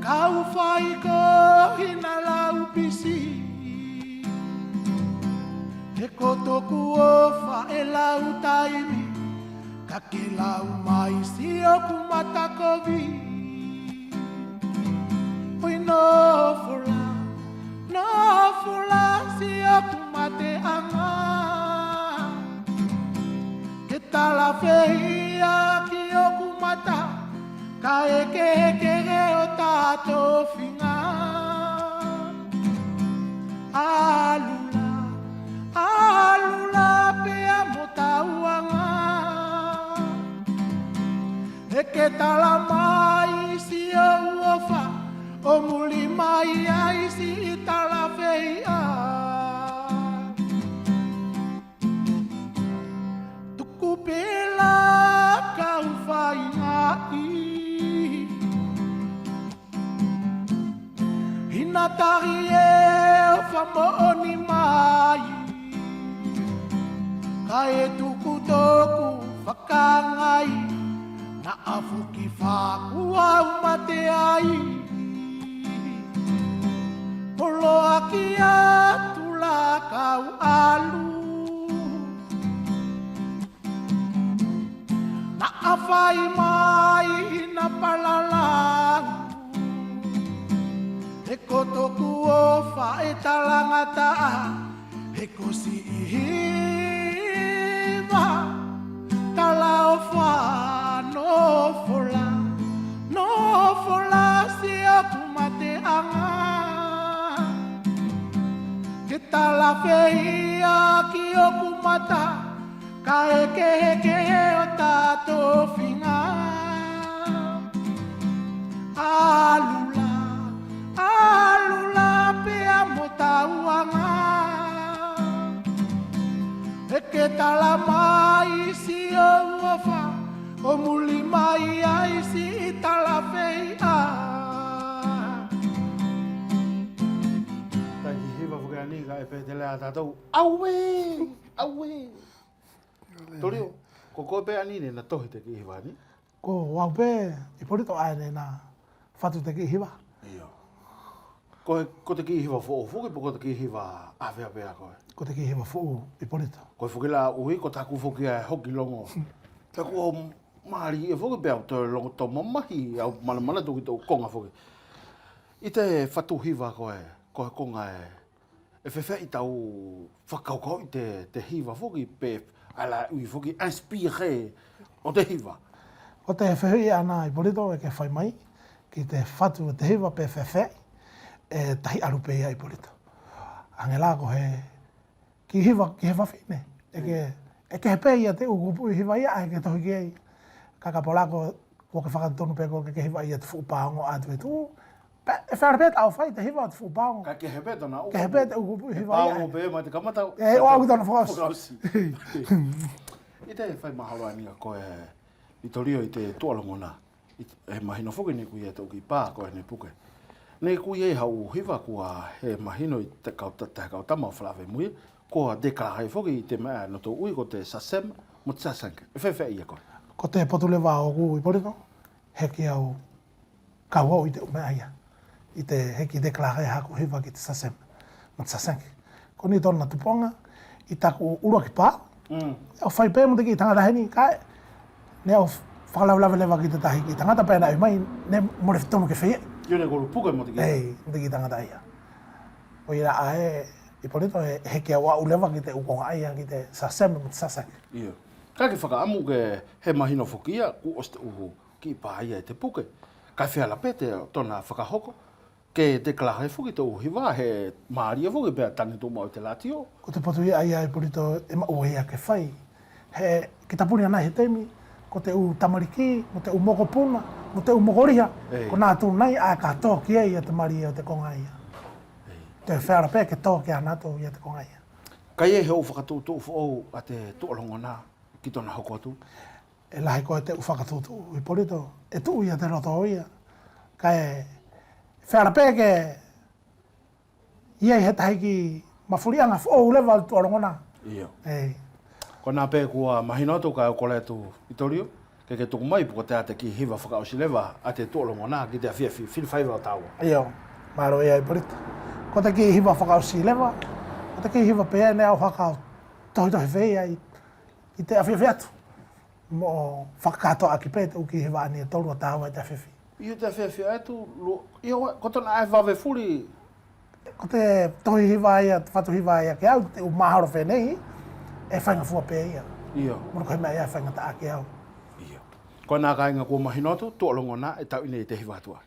Kau fai ko hina lau pisi. He ko toku ʻofa ʻe lau taimi, kaʻe ke lau mai siʻoku mata kovi. Oi nofo la, nofo la siʻoku mateʻaga. Ke tala feia ki ʻoku mata, kaʻe kehekehe ʻo ta tofiga. Alu la, alu la pea mo tauaga. He ke tala mai siʻou ʻofa, ʻo muli mai ai siʻi talafeia. Tuku pe la kau faigaʻi. Hina tahi ʻe ʻofa moʻoni mai. Kaʻe tuku toku fakagai. Naʻa foki faku au mate ai. Poloaki atu la kau alu. Naʻa fai mai hina palalau. He ko toku ʻofa ʻe talagataʻa. He ko siʻi hiva talaʻofa. Nofo la, nofo la siʻoku mateʻaga. Ke tala feia ki ʻoku mata, kaʻe kehekehe ʻo ta tofiga. Alu la, alu la pea mo tauaga. He ke tala mai siʻou ʻofa, ʻo muli mai ai siʻi talafeia. Taki hiva foki ʻaeni kaʻe pe te lea ʻa tatou. Auē, auē. Tolio, ko koe pe ʻaeni neʻe na tohi te kiʻi hiva ʻaeni? Ko au pe Ipolito ʻae neʻe na fatu te kiʻi hiva. Io. Ko, ko te kiʻi hiva foʻou foki, pe ko te kiʻi hiva ʻave ʻave ʻa koe? Ko te kiʻi hiva foʻou Ipolito. Koe foki la ui, ko taku foki ʻae hoki logo. Taku ʻo mali e foki pea au toe logo tou mamahi, au malamala toki tou koga foki. ʻI te fatu hiva koe, ko he koga ʻe ʻE feafeaʻi tau fakakaukauʻi te, te hiva foki pe ʻae la ui foki inspiré ʻo te hiva. Ko te fehuʻi ʻaena Ipolito ʻe ke fai mai ki te fatu ʻo te hiva pe feafeaʻi, ʻe tahi alu pe ia Ipolito. Age la ko he kiʻi hiva ki he fafine. ʻE ke, ʻe kehe pe ia te ʻu kupuʻi hiva ia ʻae ke tohi ki ai. Kaʻe kapau la ko Kua ke fakatonu pe koe ke hiva ia te fuʻu paogo atu e tuʻu. Pe, ʻe feala pe tau fai te hiva ʻo te fuʻu paogo. Kaʻe kehe pe tona ʻu. Kehe pe te ʻu kupuʻi hiva ia. Paogo pe mai te kamata. ʻE, ʻo au ki tona fakaʻosi. ʻI te fai mahalo ʻaeni ʻa koe ʻi Tolio ʻi te tuʻa logona. ʻI te, ʻe mahino foki neʻe kui ai te ʻu kiʻi pa ko ʻene puke. Neʻe kui ai hau hiva kua he mahino ʻi te kau ta-, te kau tama ʻo Falavemuia. Kua declaré foki ʻi te meʻa ʻe natou ui ko te SACEM mo te SACENC. ʻE feafeaʻi ia koe? Ko te potu leva ʻoʻoku Ipolito, heʻeki au kau au ʻi te ʻu meʻa ia, ʻi te heʻeki declaré haku hiva ki te SACEM mo te SACENC. Ko ʻeni tona tupuʻaga, ʻi taku ʻuluaki pā. Mm. ʻE au fai pe mo te kiʻi tagata heni, kaʻe neʻe au fakalavelave leva ki te tahi kiʻi tagata pea neʻe ui mai neʻe mole fetuʻu ke feia. Io, neʻe kolu puke mo te kiʻi. Ei, mo te kiʻi tagata ia. ʻO ia ʻae, Ipolito, ʻe heʻeki au aʻu leva ki te ʻu koga ia ki te saseme mo te sasake. Io. Kaʻe ke fakaʻamu ke he mahino foki ia, kua ʻosi te ʻu kiʻi pā ia ʻe te puke. Kaʻe feala pe te tona fakahoko ke te kalahe foki te ʻu hiva, he malie foki pea tagi tuʻumaʻu ʻi te latio. Ko te potu ia ʻaia Ipolito ʻe maʻua ia ke fai. He ki tapuni anai he temi, ko te ʻu tamaliki, mo te ʻu mokopuna, mo te ʻu mokoliha, ei, ko nā tū nei ʻae ka to ki ai ia te malie ʻo te koga ia. Ei. Te feala pe ke to kia nātou ia te koga ia. Kaʻe ʻi ai he ʻu fakatuʻutuʻu foʻou a te tuʻa logona ki tona hoko atu? ʻE lahi koe te ʻu fakatuʻutuʻu Ipolito, ʻe tuʻu ia te loto ʻo ia. Kaʻe feala pe ke ʻi ai he tahi kiʻi mafuliʻaga foʻou leva ʻo te tuʻa logona. Io. Ei. Ko nā pe kua mahino atu kaʻe au kole atu Itolio, ke ke tuku mai pe kotea te kiʻi hiva fakaʻosi leva a te tuʻa logona ki te afiafi, fili faiva ʻo tāua. Io, mālō ia Ipolito. Ko te kiʻi hiva fakaʻosi leva, ko te kiʻi hiva pe ia neʻe au haka ʻo tohitohi feia ʻi, ʻi te afiafi atu. Mo fakakatoaʻaki pe te ʻu kiʻi hiva ʻaeni ʻe tolu ʻo tāua ʻi te afiafi. Io, te afiafi atu, lu-, io, ko tona ʻae vave fuli. Ko te tohi hiva ia, te fatu hiva ia kia au, te ʻu mahalo fenei, ʻe faigafua pe ia. Io. Mo ko he meʻa ia faigataʻa kia au. Io. Ko nā kaiga kua mahino atu, tuʻa logona ʻe tau ʻi nei te hiva atu ʻae.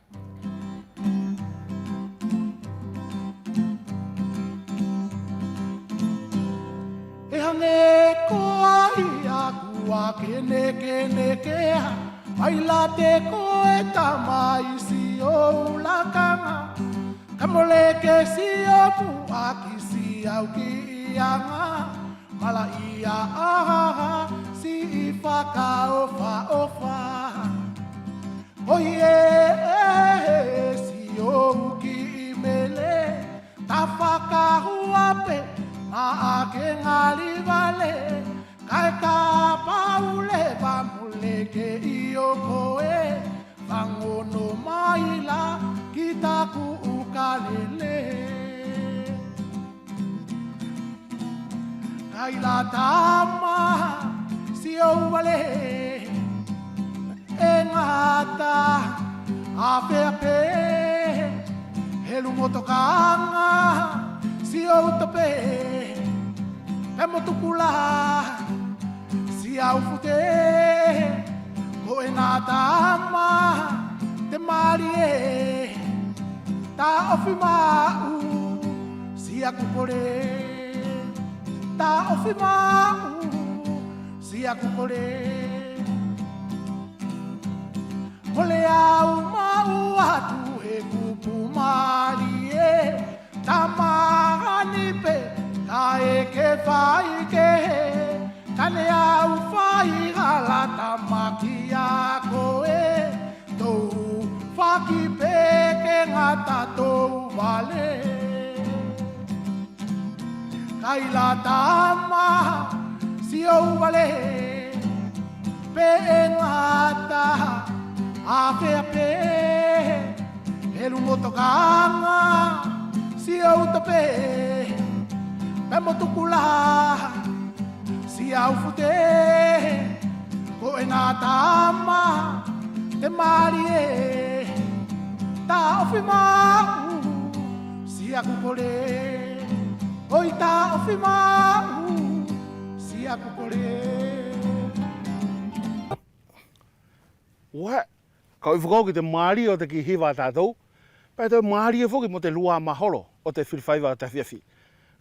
ʻE hage koa ia kua kenekenekea, mai la te koe tamai siʻou lakaga. Kaʻe mole ke sio puʻaki siʻau kiʻi aga, malaʻia ʻahaha siʻi fakaʻofaʻofa. Oie, siʻou kiʻi mele, ta fakahua pe, maʻa ke gali vale, kaʻe kapau leva mole ke ʻio koe, fagono mai la ki taku ʻu kalele. Kaila tama siʻou vale, ʻe gata ʻafea pe, helu mo tokaga siʻou tope, pea mo tukula siʻau fute. Ko ʻena tama te malie, taʻofi maʻu siʻaku kole, taʻofi maʻu siʻaku kole. Mole au maʻu atu he kupu malie, tamahani pe kaʻe ke fai kehe, kaʻe neʻe au fai hala tama kia koe, tou faki pe ke gata tou vale. Kaila tama siʻou vale, pe ʻe gata ʻafea pe, helu mo tokaga siʻou tope, pea mo tukula siʻau fute. Ko ʻena tama te malie, taʻofi maʻu siʻaku kole. Oi, taʻofi maʻu siʻaku kole. Ue, kau ʻi fakaʻoki te malie ʻo te kiʻi hiva ʻa tatou. Pea toe malie foki mo te lua maholo ʻo te fili faiva ʻo te afiafi.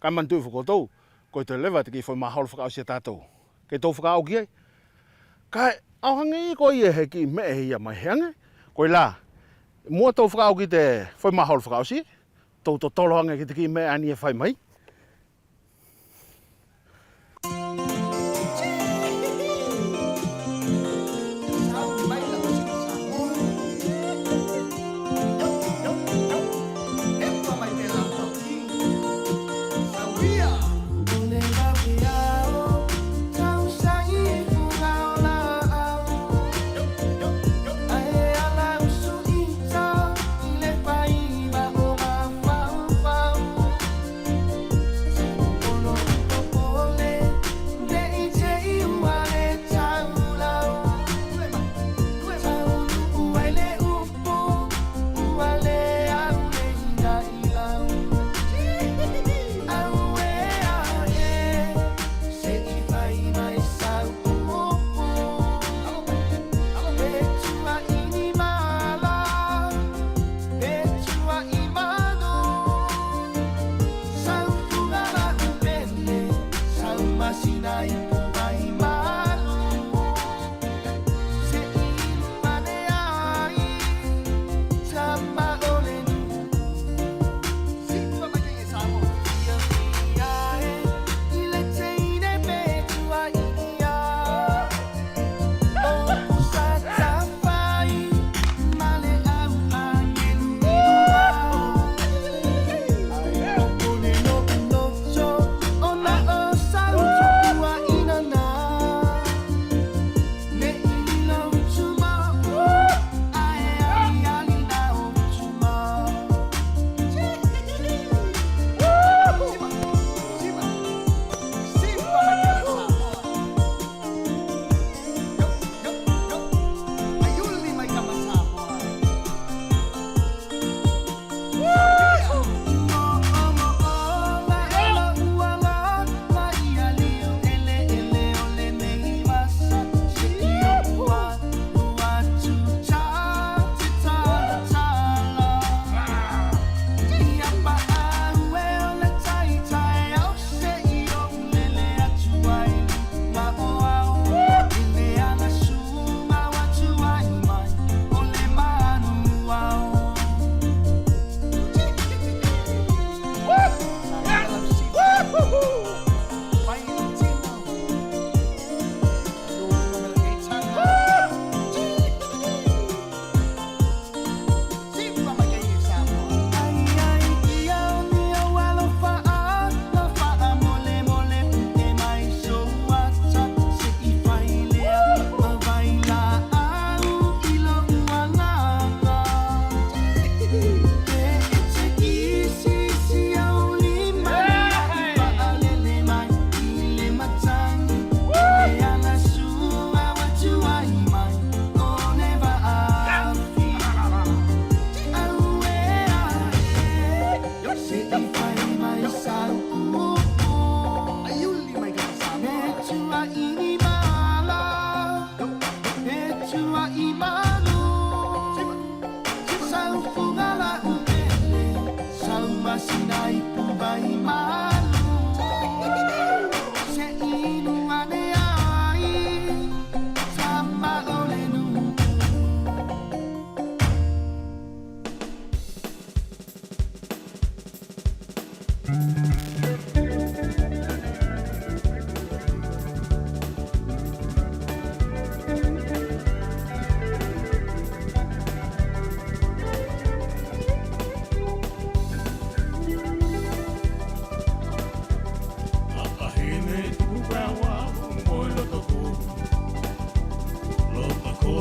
Kaʻe manatuʻi foki koutou, koi toe leva te kiʻi foʻi maholo fakaʻosi ʻa tatou. Kei tou fakaʻoki ai. Kaʻe au hage ʻi ko ia he kiʻi meʻa ia mai he age. Koila, muʻa tou fakaʻoki te foʻi maholo fakaʻosi, tou totolo age ki te kiʻi meʻa ʻaeni ʻe fai mai.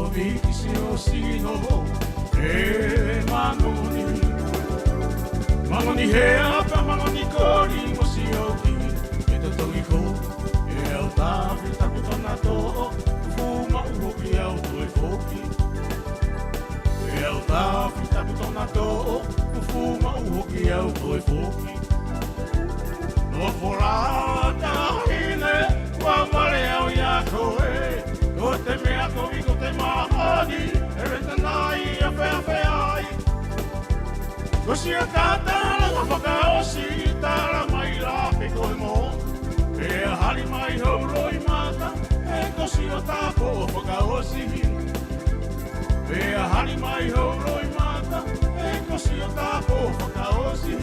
Viki si ʻo sino ʻe magoni. Magoni hea pea magoni koli mo si ʻoki. ʻE totogi ko ʻe au tafi taku tona toʻo. Fufu maʻu hoki au toe foki. ʻE au tafi taku tona toʻo. Fufu maʻu hoki au toe foki. Nofola tahine, kua vale au ia koe. Ko te meʻa kovi ko te mahani, ʻe vetena ia feafeaʻi. Ko sia tatala ka fakaʻosi, tala mai la pe koe mo. Pea hali mai hou loimata, ʻe ko sia tapo fakaʻosi. Pea hali mai hou loimata, ʻe ko sia tapo fakaʻosi.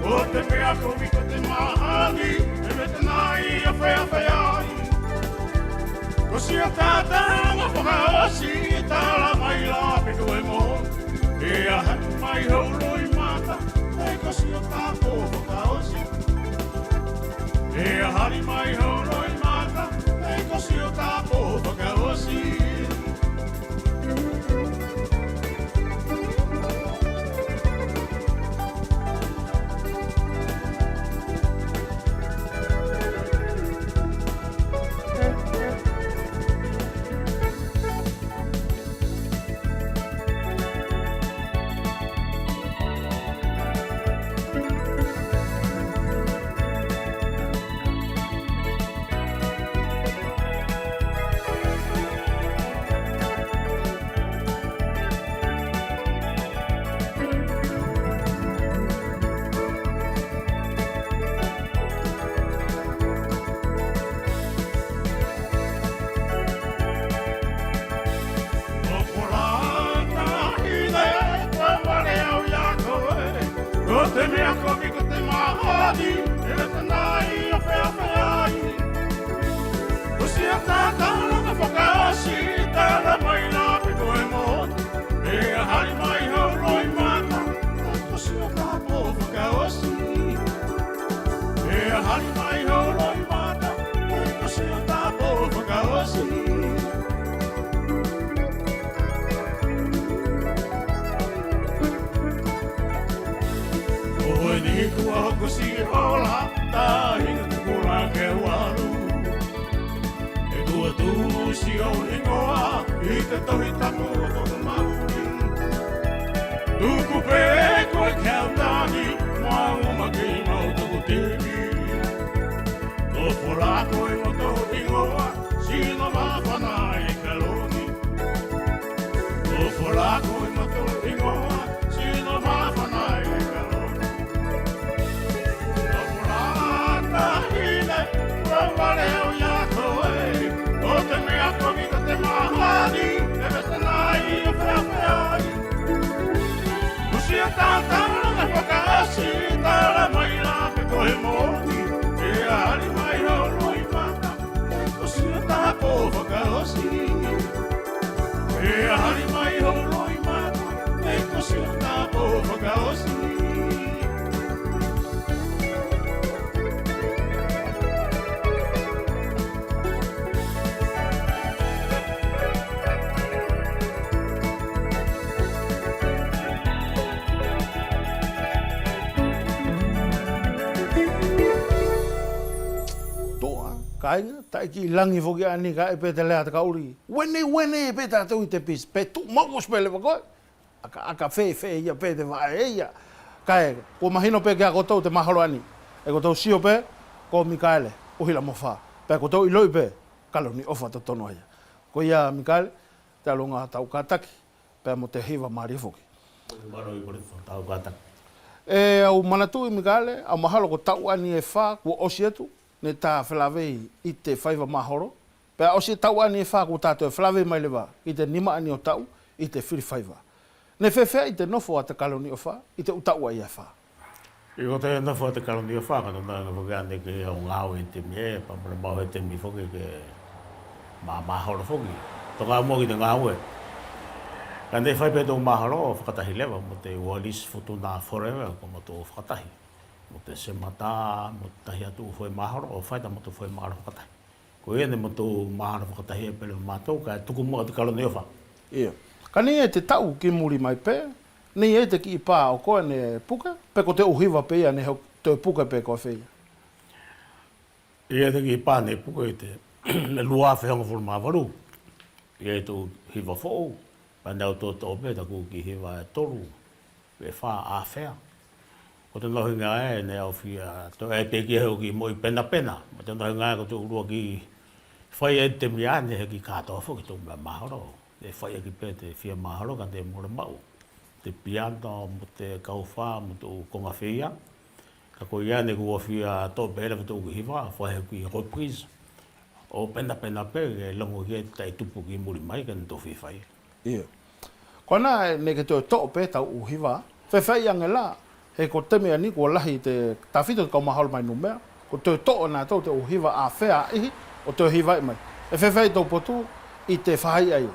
Ko te meʻa kovi ko te mahani, ʻe vetena ia feafeaʻi. Ko sia tatala ka fakaʻosi, tala mai la pe koe mo. Pea hali mai hou loimata, ʻe ko sia tapo fakaʻosi. Pea hali mai hou loimata, ʻe ko sia tapo fakaʻosi. Nofola tahine, kua vale au ia koe. Ko te meʻa kovi ko te mahani, ʻe vetena ia feafeaʻi. Ko sia tatala ka fakaʻosi, tala mai la pe koe mo. Pea hali mai hou loimata, ʻe ko sia tapo fakaʻosi. Pea hali mai hou loimata, ʻe ko sia tapo fakaʻosi. ʻO hoi ni kua hoko si hola, tahine kua ke walu. ʻE kua tusi ʻo higoa ʻi te tohi tapu ʻo toku maʻuli. Tuku pe koe ke au tagi, maʻu ma kei maʻu toku timi. Nofola koe mo toku higoa, sino mafana ʻi kaloni. Nofola koe mo toku higoa, sino mafana ʻi kaloni. Nofola tahine, kua vale au ia koe. Ko te meʻa kovi ko te mahani, ʻe vetena ia feafeaʻi. Ko sia tatala ka fakaʻosi, tala mai la pe koe mo. Pea hali mai hou loimata, ʻe ko sia tapo fakaʻosi. Pea hali mai hou loimata, ʻe ko sia tapo fakaʻosi. Toa, kaiga, taʻi ki lagi foki ʻaeni kaʻe pe te lea ʻa te kaʻuli. Wene, wene, pe tatou ʻi te pisi, pe tuʻu maʻu ʻosi pe leva koe. ʻAka, ʻaka fefe ia pe te vaʻe ia. Kaʻe, kua mahino pe kia kotou te mahalo ʻaeni. ʻE kotou sio pe, ko Mikaele, Uhila Mofa. Pea kotou iloʻi pe, kaloni ʻofa totonu ia. Koia Mikaele, te ʻaluʻaga tau kataki pea mo te hiva malie foki. Mālō Ipolito, tau kataki. ʻE au manatuʻi Mikaele, au mahalo ko taʻu ʻaeni ʻe fā kua ʻosi atu neʻe ta felavei ʻi te faiva maholo. Pea ʻosi taʻu ʻaeni ʻe fā kua ta toe felavei mai leva ʻi te nima ʻaeni ʻo taʻu ʻi te fili faiva. Neʻe feafeaʻi te nofo ʻa te Kaloni ʻOfa ʻi te ʻu taʻu ʻaia ʻe fā? ʻIo, ko te nofo ʻa te Kaloni ʻOfa, ka tona ʻaga foki ʻaeni ke ʻi ai ʻo gaue ʻi te temi ʻae, pea mole maʻu he temi foki ke ma, maholo foki. Toka muʻa ki te gaue. Ka neʻe fai pe tou maholo ʻo fakatahi leva mo te Wallis Futuna Forever, ko matou fakatahi mo te Semata, mo te tahi atu foʻi maholo, ʻo fai tamatou foʻi maholo fakatahi. Ko ia neʻe matou mahalo fakatahi ai pe leva matou, kaʻe tuku muʻa te Kaloni ʻOfa. ʻIo. Ka neʻe ʻi ai te taʻu ki muli mai pe, neʻe ʻi ai te kiʻi pā ʻo koe neʻe puke, pe ko te ʻu hiva pe ia neʻe toe puke pe ko feia? ʻI ai te kiʻi pā neʻe puke ʻi te lua afe hogofulu ma valu. ʻI ai te ʻu hiva foʻou, pea neʻe au toʻotoʻo pe taku kiʻi hiva ʻe tolu pe fā ʻafea. Ko tona ʻuhiga ʻae neʻe au fia toe ʻai pe ki ai he ʻu kiʻi moʻi penapena. Mo tona ʻuhiga ʻae ko te ʻu lua kiʻi fai ʻi te temi ʻaeni he kiʻi katoa foki tou meʻa maholo. Neʻe fai ʻaki pe te fia maholo ka neʻe mole maʻu te piano mo te kaufa mo te ʻu koga feia. Kaʻe ko ia neʻe kua fia toʻo pe leva te ʻu kiʻi hiva, fai he kiʻi reprise ʻo penapena pe ke logo ki ai te taʻi tupu ki muli mai ke natou fia fai. ʻIo. Koʻena neʻe ke toe toʻo pe tau ʻu hiva. Feafeaʻi age la, he ko te temi ʻaeni kua lahi te tafito te kau maholo mai Numea, kua toe toʻo e natou te ʻu hiva ʻafea ʻahiʻahi ʻo toe hivaʻi mai. ʻE feafeaʻi tou potu ʻi te faʻahi ʻaia?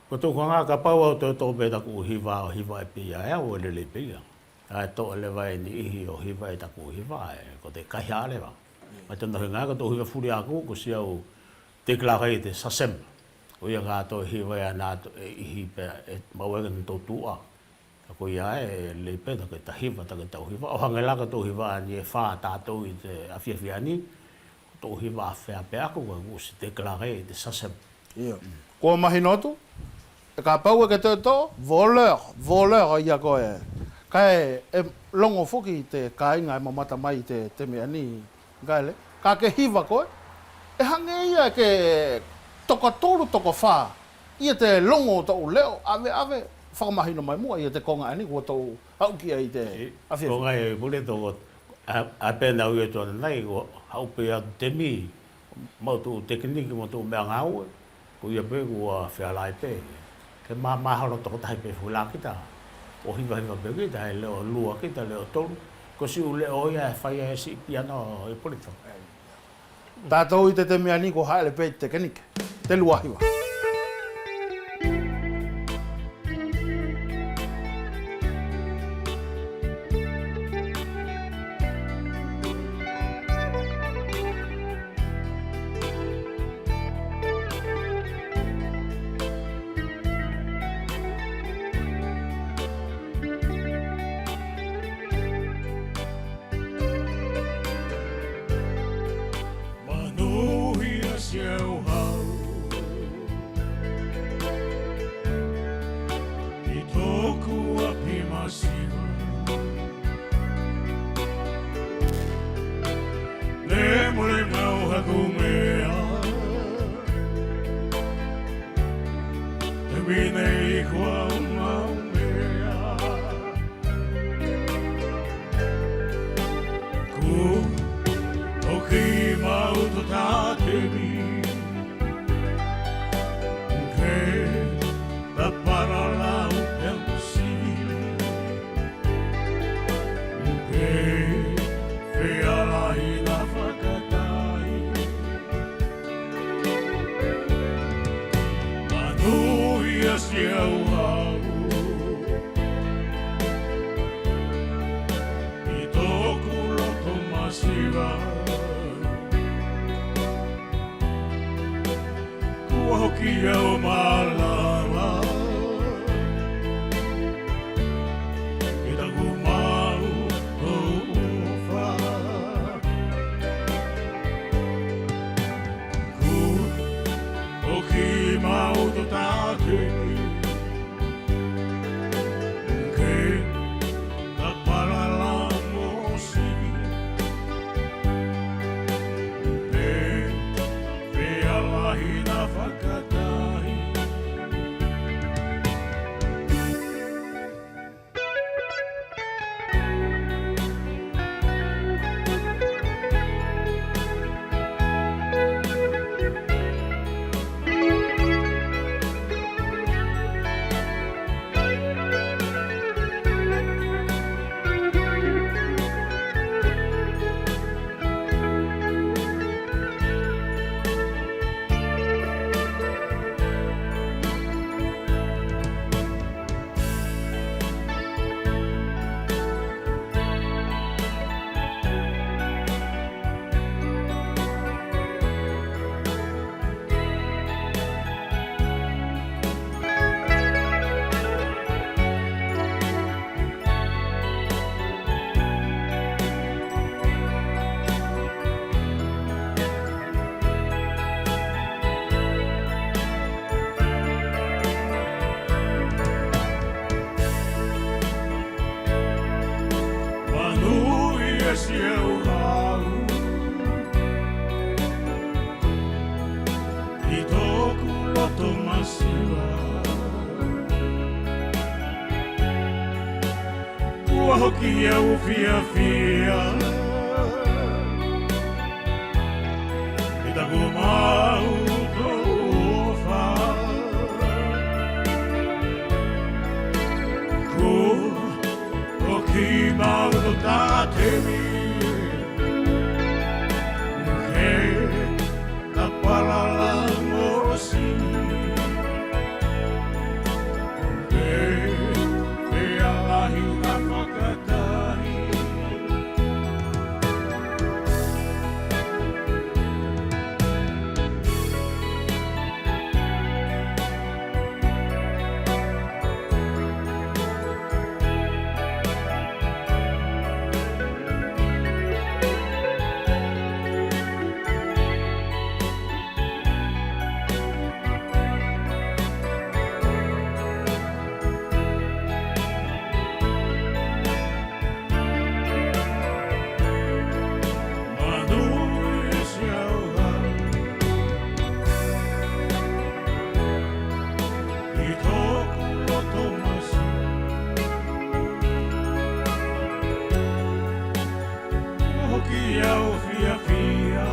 Ko toku haga kapau au toe toʻo pe taku ʻu hiva ʻo hivaʻi pe ia au, ʻe lelei pe ia. ʻE toʻo leva e niʻihi ʻo hivaʻi taku ʻu hiva, ʻe ko te kaihaʻa leva. Mai tona ʻuhiga ko te ʻu hiva fuli ʻaku, ko siau te kalakai te SACEM. Ko ia katoa ʻe hivaʻi ʻanatou ʻe ʻihi pea ʻe maʻu ai ke natou tuʻa. Kaʻe ko ia ʻe lelei pe ta ke ta hiva, ta ke ta ʻu hiva. ʻO hage la ko te ʻu hiva ʻaeni ʻe fā ʻa tatou ʻi te afiafi ʻaeni. Ko te ʻu hiva ʻafea pe ʻaku, ko ʻusi te kalakai te SACEM. Io. Kua mahino atu, ʻe kapau ʻe ke toe toʻo, voleur, voleur ia koe. Kaʻe ʻe logo foki te kaiga ʻe mamata mai ʻi te temi ʻaeni, Mikaele. Ka ke hiva koe, ʻe hage ia ke toka tolu, toka fā ia te logo ʻo tou leʻo, ʻaveʻave, fakamahino mai muʻa ia te koga ʻaeni kua tou haʻu ki ai ʻi te afiafi. Koga ʻe pule toko, ʻae pe neʻe au ui atu ananai, kua haʻu pe ia te temi, maʻu te ʻu tekiniki mo te ʻu meʻa gaue, ko ia pe kua feala ai pe ke ma, maholo tokotahi pe foki la kita ʻo hivahiva pe kita, he leʻo lua kita, leʻo tolu, ko siʻi ʻu leʻo ia ʻe fai ai siʻi piano, Ipolito. Tatou ʻi te temi ʻaeni kua haʻele pe ʻi te tekiniki, te lua hiva. Manuia siau hau ʻi toku ʻapi masiva. Neʻe mole maʻu haku meʻa, te minei kua maʻu meʻa. Kua ʻoki maʻu to tatemi ke tapala lau peau sivi, ke feala ina fakatai. Manuia siau hau ʻi toku loto masiva. Kua hoki au malava ʻi taku maʻu ʻofa. Kua ʻoki maʻu to tatemi ke tapala lau mo sivi, pe feala ina fakatai. Siʻau hau ʻi toku loto masiva. Kua hoki au fiafia ʻi taku maʻu ʻofa. Kua hoki maʻu ʻo tatemi ke tapalala mosi. Ke, ke alahi a fakatahi. Kua hoki au fiafia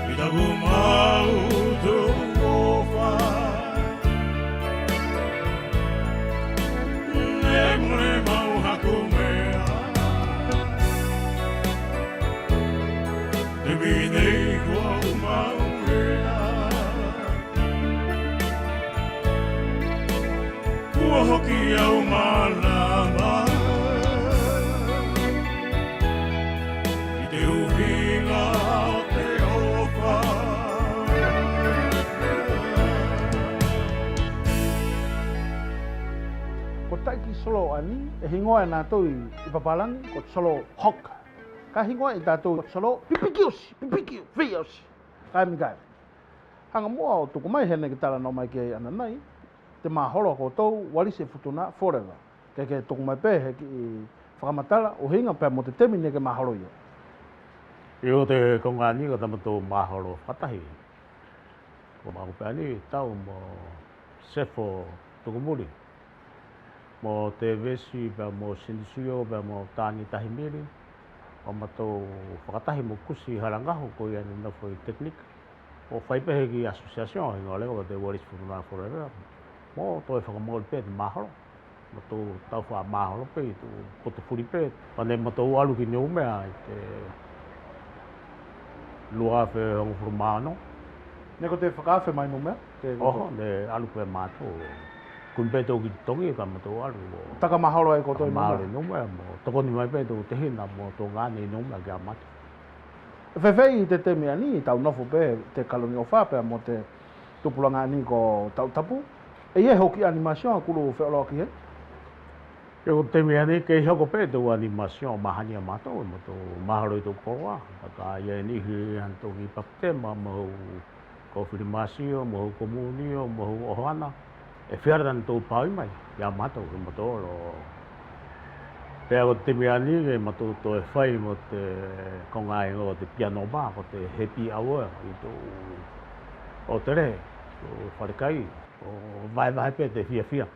ʻi taku maʻu ʻofa. Neʻe mole maʻu haku meʻa, te minei kua au maʻu ea. Kua hoki au malama ʻi te ʻuhiga ʻo te ʻofa. Ko taʻi kiʻi solo ʻaeni ʻe higoa e natou ʻi papalagi ko te solo hawk. Kaʻe higoa e tatou ko te solo pipiki ʻosi, pipiki, feia ʻosi. Kaʻe Mikaele, haga muʻa ʻo tuku mai hena ke talanoa mai ki ai ʻanai te maholo ko tou Walisi Futuna Forever. Ke, ke tuku mai pe he kiʻi fakamatala ʻuhiga pea mo te temi neʻe ke maholo ia. Io, te koga ʻaeni ko tamatou maholo fakatahi. Ko maʻu pe ʻaeni tau mo Sefo Tukumuli mo Tevesi pea mo Sinisio pea mo Tani Tahimili, ʻo matou fakatahi mo Kusi Halagahu, ko ia neʻe nofo ʻi Technique. ʻO fai pe he kiʻi association, higoa leva ko te Walisi Futuna Forever. Mo toe fakamaʻuli pe te maholo. Matou tau fakamaholo pe ʻi te ʻu potu fuli pe. Pea neʻe matou alu ki Numea ʻi te lua afe hogofulu ma ono. Neʻe ko te fakaafe mai Numea? Oho, neʻe alu pe matou. Kumi pe tou ki totogi kaʻe matou alu. Taka maholo ai kotou ʻi Numea? Maholo ʻi Numea mo tokoni mai pe tou tehina mo tou gane ʻi Numea kia matou. ʻE feafeaʻi ʻi te temi ʻaeni tau nofo pe te Kaloni ʻOfa pea mo te tupulaga ʻaeni ko Tautapu? ʻE ʻi ai hoki animation ʻe kulu feoloaʻaki he? Io, ko te temi ʻaeni kei hoko pe te ʻu animation ʻo mahani ia matou, ʻe matou mahalo ʻi te ʻu koloa. Pea ka ʻi ai ni he hana tou kiʻi papitema mo hau kofilimasio, mo hau komunio, mo hau ʻohoana. ʻE feala tanatou paui mai ia matou, ʻe matou olo. Pea ko te temi ʻaeni ʻe matou toe fai mo te koga ʻaeni ko te piano bar, ko te happy hour ʻi te ʻu ʻotele, ʻu falekai, ʻo vahevahe pe te fiafia.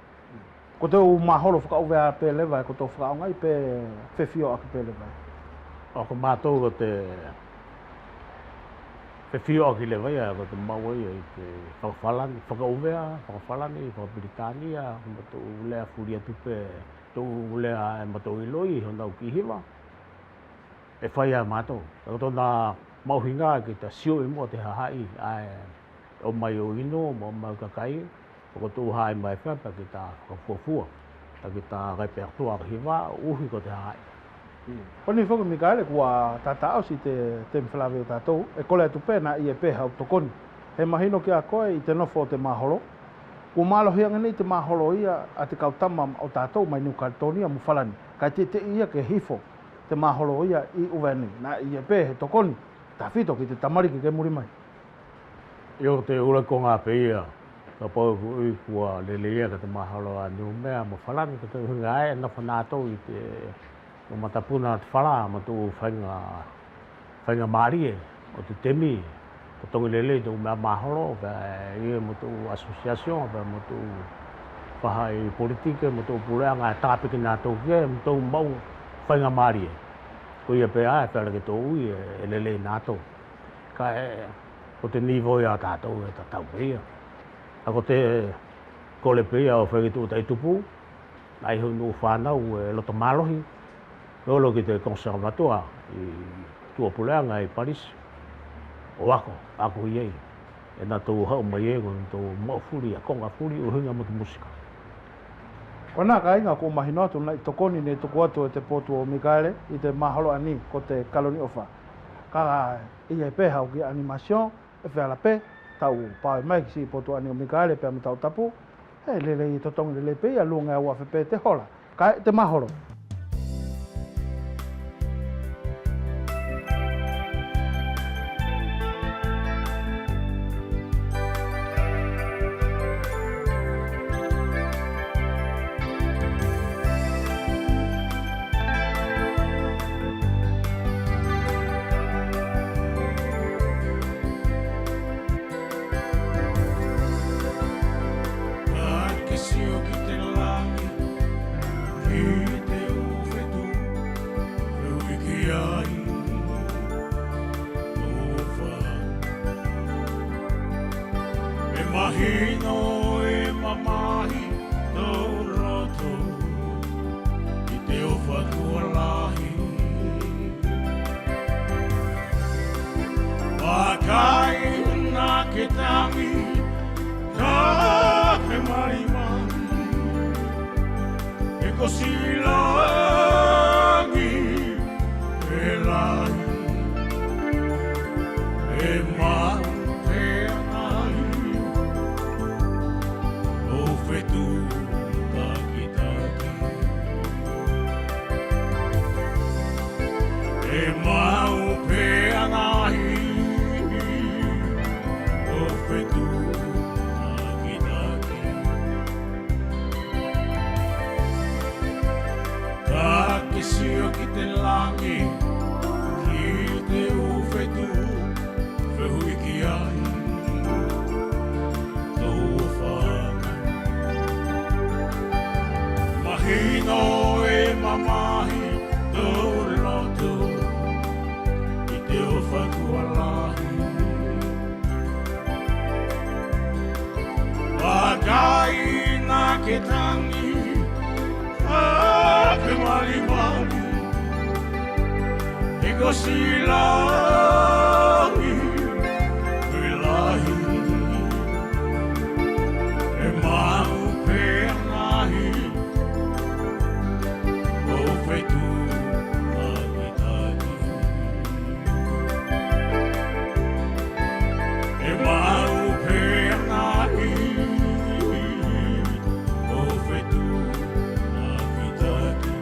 Ko te ʻu maholo fakaʻuvea pe leva ʻe kotou fakaʻaogaʻi pe fefioʻaki pe leva? ʻO ko matou ko te fefioʻaki leva ia, ko te maʻu ia ʻi te fakafalani, fakaʻuvea, fakafalani, fakapilitania, ko matou lea fuli atu pe, tou lea ʻe matou iloʻi ʻi honau kiʻi hiva. ʻE fai ia matou. Ko tona maʻuhiga ke ta sio ʻi muʻa te hahaʻi, ʻae ʻomai ʻo inu, mo ʻomai ʻo kakai, ʻo kotou hahaʻi mai fea pea ke ta fakafuafua, pea ke ta kai pe atu ʻa hiva, ʻuhi ko te hahaʻi. Koʻeni foki Mikaele kua tataʻosi te temi felāveʻi ʻo tatou, ʻe kole atu pe na ʻi ʻe pe hau tokoni. He mahino kia koe ʻi te nofo ʻo te maholo, kua mālohi age nei te maholo ia ʻa te kau tama ʻo tatou mai Niu Kaletonia mo Falani, kaʻe teteʻi ia ke hifo te maholo ia ʻi ʻUvea nei, na ʻi ʻe pe he tokoni, tafito ki te tamaliki ke muli mai. Io, te ʻuluaki koga pe ia, Kapau kua lelei ia ke te mahalo ʻa Niumea mo Falani, ko te ʻuhiga ʻe nofo natou ʻi te ʻu matapuna ʻo te fala mo te ʻu faiga, faiga malie ʻo te temi. Totogi lelei te ʻu meʻa maholo, pea ʻi ai mo te ʻu association, pea mo te ʻu faʻahi politike, mo te ʻu puleʻaga ʻe tapiki natou ki ai, mo te ʻu maʻu faiga malie. Koia pe ʻae, feala ke tou ui ʻe, ʻe lelei natou. Kaʻe ko te niveau ia ʻa tatou ʻe tatau pe ia. Kaʻe ko te kole pe ia ʻo fai ki te ʻu taʻi tupu, ʻa ʻi ai hono ʻu fanau ʻe loto malohi, ʻe olo ki te conservatoire ʻi tuʻa puleʻaga ʻi Paris, ʻo ako, ako ʻi ai. ʻE natou haʻu mai ai ko natou maʻu fuli, akoga fuli ʻuhiga mo te musika. Koʻena kaiga kua mahino atu neʻe tokoni neʻe tuku atu e te potu ʻo Mikaele ʻi te maholo ʻaeni ko te Kaloni ʻOfa. Kaʻe ʻi ai pe hau ki animation, ʻe feala pe tau paʻo mai ki siʻi potu ʻaeni ʻo Mikaele pea mo Tautapu. ʻE lelei, totogi lelei pe ia, luga ʻe ua afe pe te hola. Kaʻe te maholo. Kaʻe ke sio ki te lagi, ki te ʻu fetuʻu, fehuʻi ki ai tou ʻofa. ʻE mahino, ʻe mamahi tou loto ʻi te ʻofa kua lahi. Vakai na ke tagi, ka ke malimali, ʻe ko siʻi lagi ʻe lahi, ʻe maʻu pe ʻa nai ʻo fetuʻu takitaki. ʻE maʻu pe ʻa nai ʻo fetuʻu takitaki. Kaʻe ke sio ki te lagi, ki te ʻu fetuʻu, fehuʻi ki ai tou ʻofa. Mahino, ʻe mamahi tou loto ʻi te ʻofa kua lahi. Vakai na ke tagi, ka ke malimali, ʻe ko siʻi lagi ʻe lahi, ʻe maʻu pe ʻa nai ʻo fetuʻu takitaki. ʻE maʻu pe ʻa nai ʻo fetuʻu takitaki.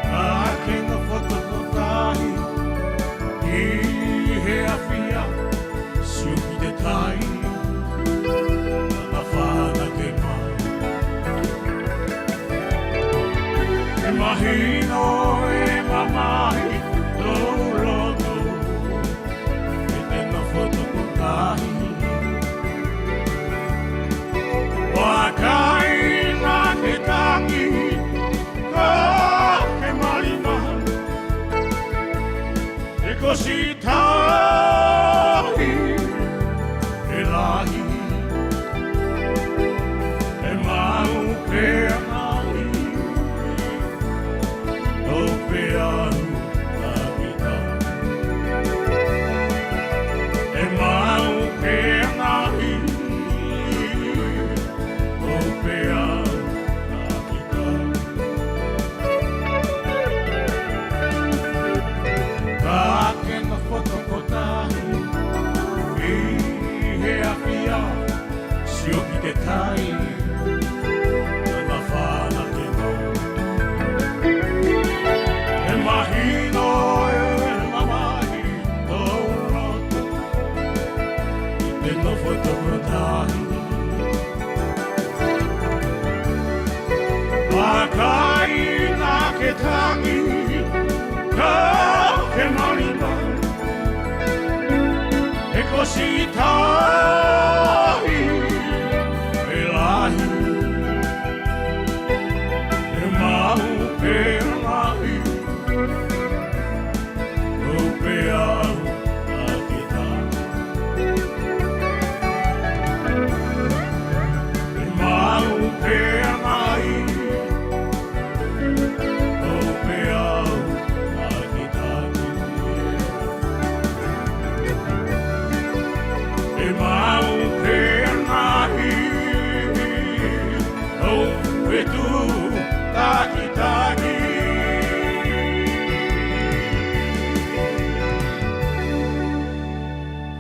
Kaʻe ke nofo tokotahi ʻi he afi ʻaia, sio ki te tai, tana fana ke ma. ʻE mahino, ʻe mamahi tou loto ʻi te nofo tokotahi. Vakai na Sitahi, e lahi, e mau pe ʻaga ʻi, ʻo pe au takitaki. E mau pe ʻaga ʻi, ʻo pe au takitaki. Ka ke nofo tokotahi ʻi he ʻafiafi, sio ki te tai, nana fana te nofo. He mahino e mamahi tou loto ʻi te nofo tokotahi. Makaina ke tagi, ka ke malimali, he kosi tahi, he lahi, he mau pe ʻaga ʻi. ʻO pe au takitaki. He mau pe ʻaga ʻi, ʻo pe au takitaki. He mau pe ʻaga ʻi, ʻo pe au takitaki.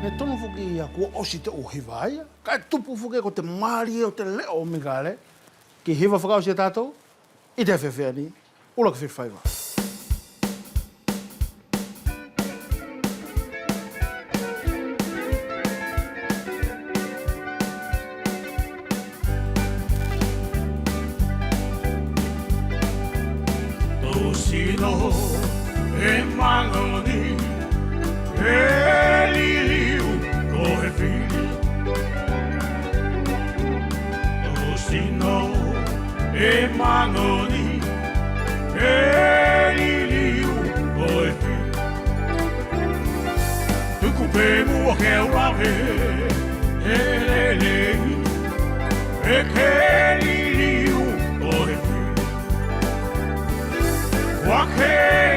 He tonu foki ia kua ʻosi te ʻu hiva ia, kaʻe tupu foki ko te malie ʻo te leʻo ʻo Mikaele. Ki hiva fakaʻosi ia tatou ʻi te afiafi ʻaeni, ʻuluaki fifty-five. Tou sino ʻe magoni, ʻe liliu ko he fili. Tou sino ʻe magoni, ʻe liliu ko he fili. Tuku pe muʻa ke au lave, he lelei, ʻe ke liliu ko he fili. Kua ke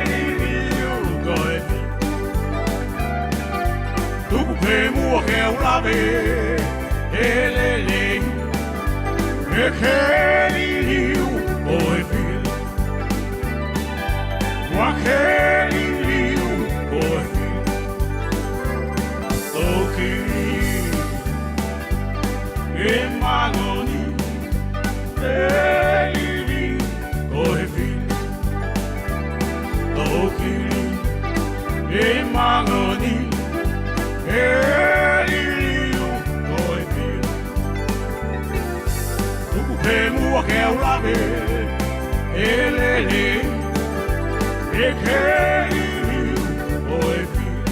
liliu ko he fili. Tuku pe muʻa ke au lave, he lelei, ʻe ke liliu ko he fili. Kua ke liliu ko he fili. Tou kili ʻe magoni, ʻe liliu ko he fili. Tou kili ʻe magoni, ʻe liliu ko he fili. Tuku pe muʻa ke au lave, he lelei, ʻe ke liliu ko he fili.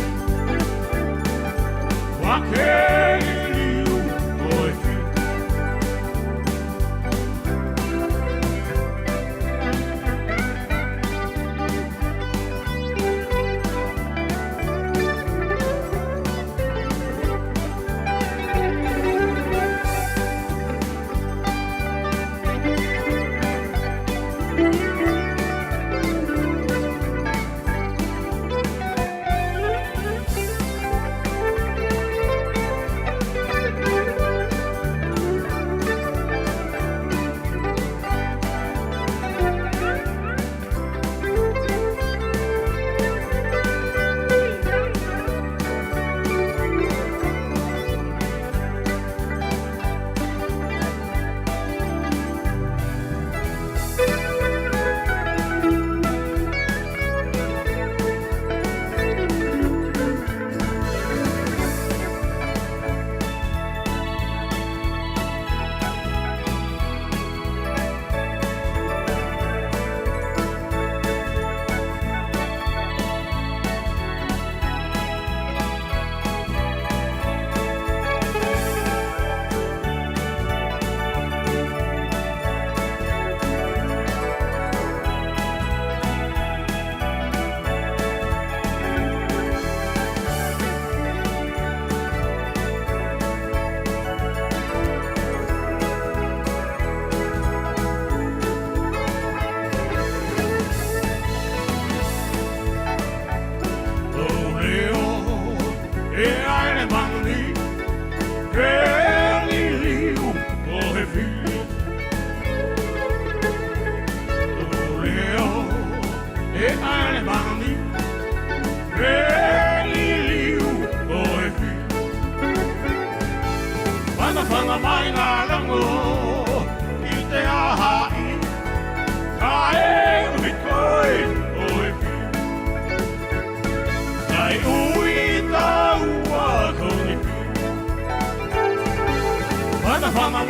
Kua ke liliu ko he fili.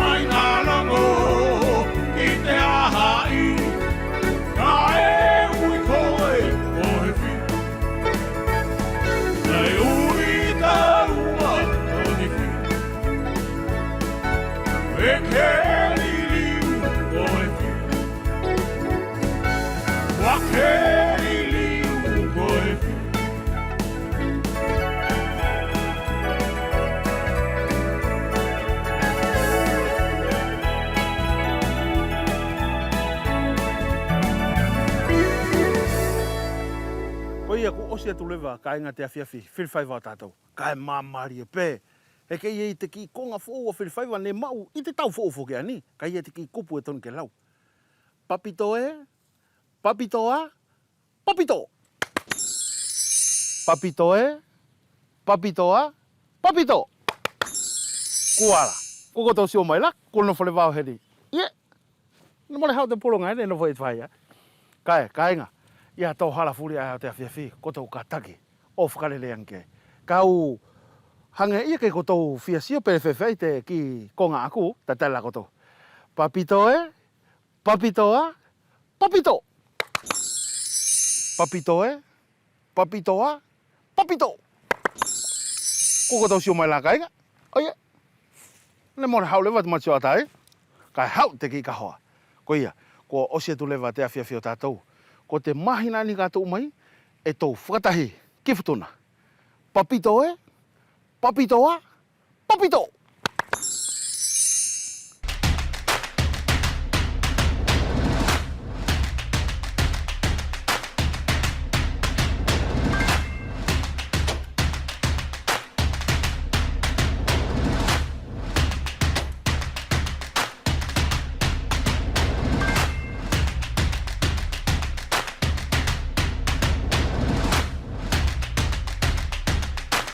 Mai nā lango ki te ahaʻi, kaʻe ui koe ko he fili. Kaʻe ui taua ko ni fili. ʻE ke liliu ko he fili. ʻUa ke liliu ko he fili. Koia kua ʻosi atu leva kāiga te afiafi filifaiva ʻo tātou. Kaʻe māmālie pe. He kei ʻi ai te kiʻi koga foʻou ʻo filifaiva neʻe maʻu ʻi te tau foʻou foki ʻaeni. Kaʻe ʻi ai te kiʻi kupu ʻe tonu ke lau. Papito ē, papito ā, papito. Papito ē, papito ā, papito. Kua la, kua kotou sio mai la, kua nofo leva ʻo heli. Ie. Neʻe mole haʻu te pologa ʻaeni, neʻe nofo ʻi te faʻahi. Kaʻe, kāiga, ia tou hala fuli ʻae ʻo te afiafi, kotou kataki ʻo fakalelei age. Kaʻe hage ia kei kotou fia sio pe feafeaʻi te kiʻi koga ʻaku, tatala kotou. Papito ē, papito ā, papito. Papito ē, papito ā, papito. Kua kotou sio mai la kāiga. ʻOia. Neʻe mole haʻu leva te mati ʻo ʻatā ē. Kaʻe haʻu te kiʻi kahoa. Koia, kua ʻosi atu leva te afiafi ʻo tātou. Ko te mahina ʻaeni ka tuʻu mai, ʻe tou fakatahi ki Futuna. Papito ē, papito ā, papito.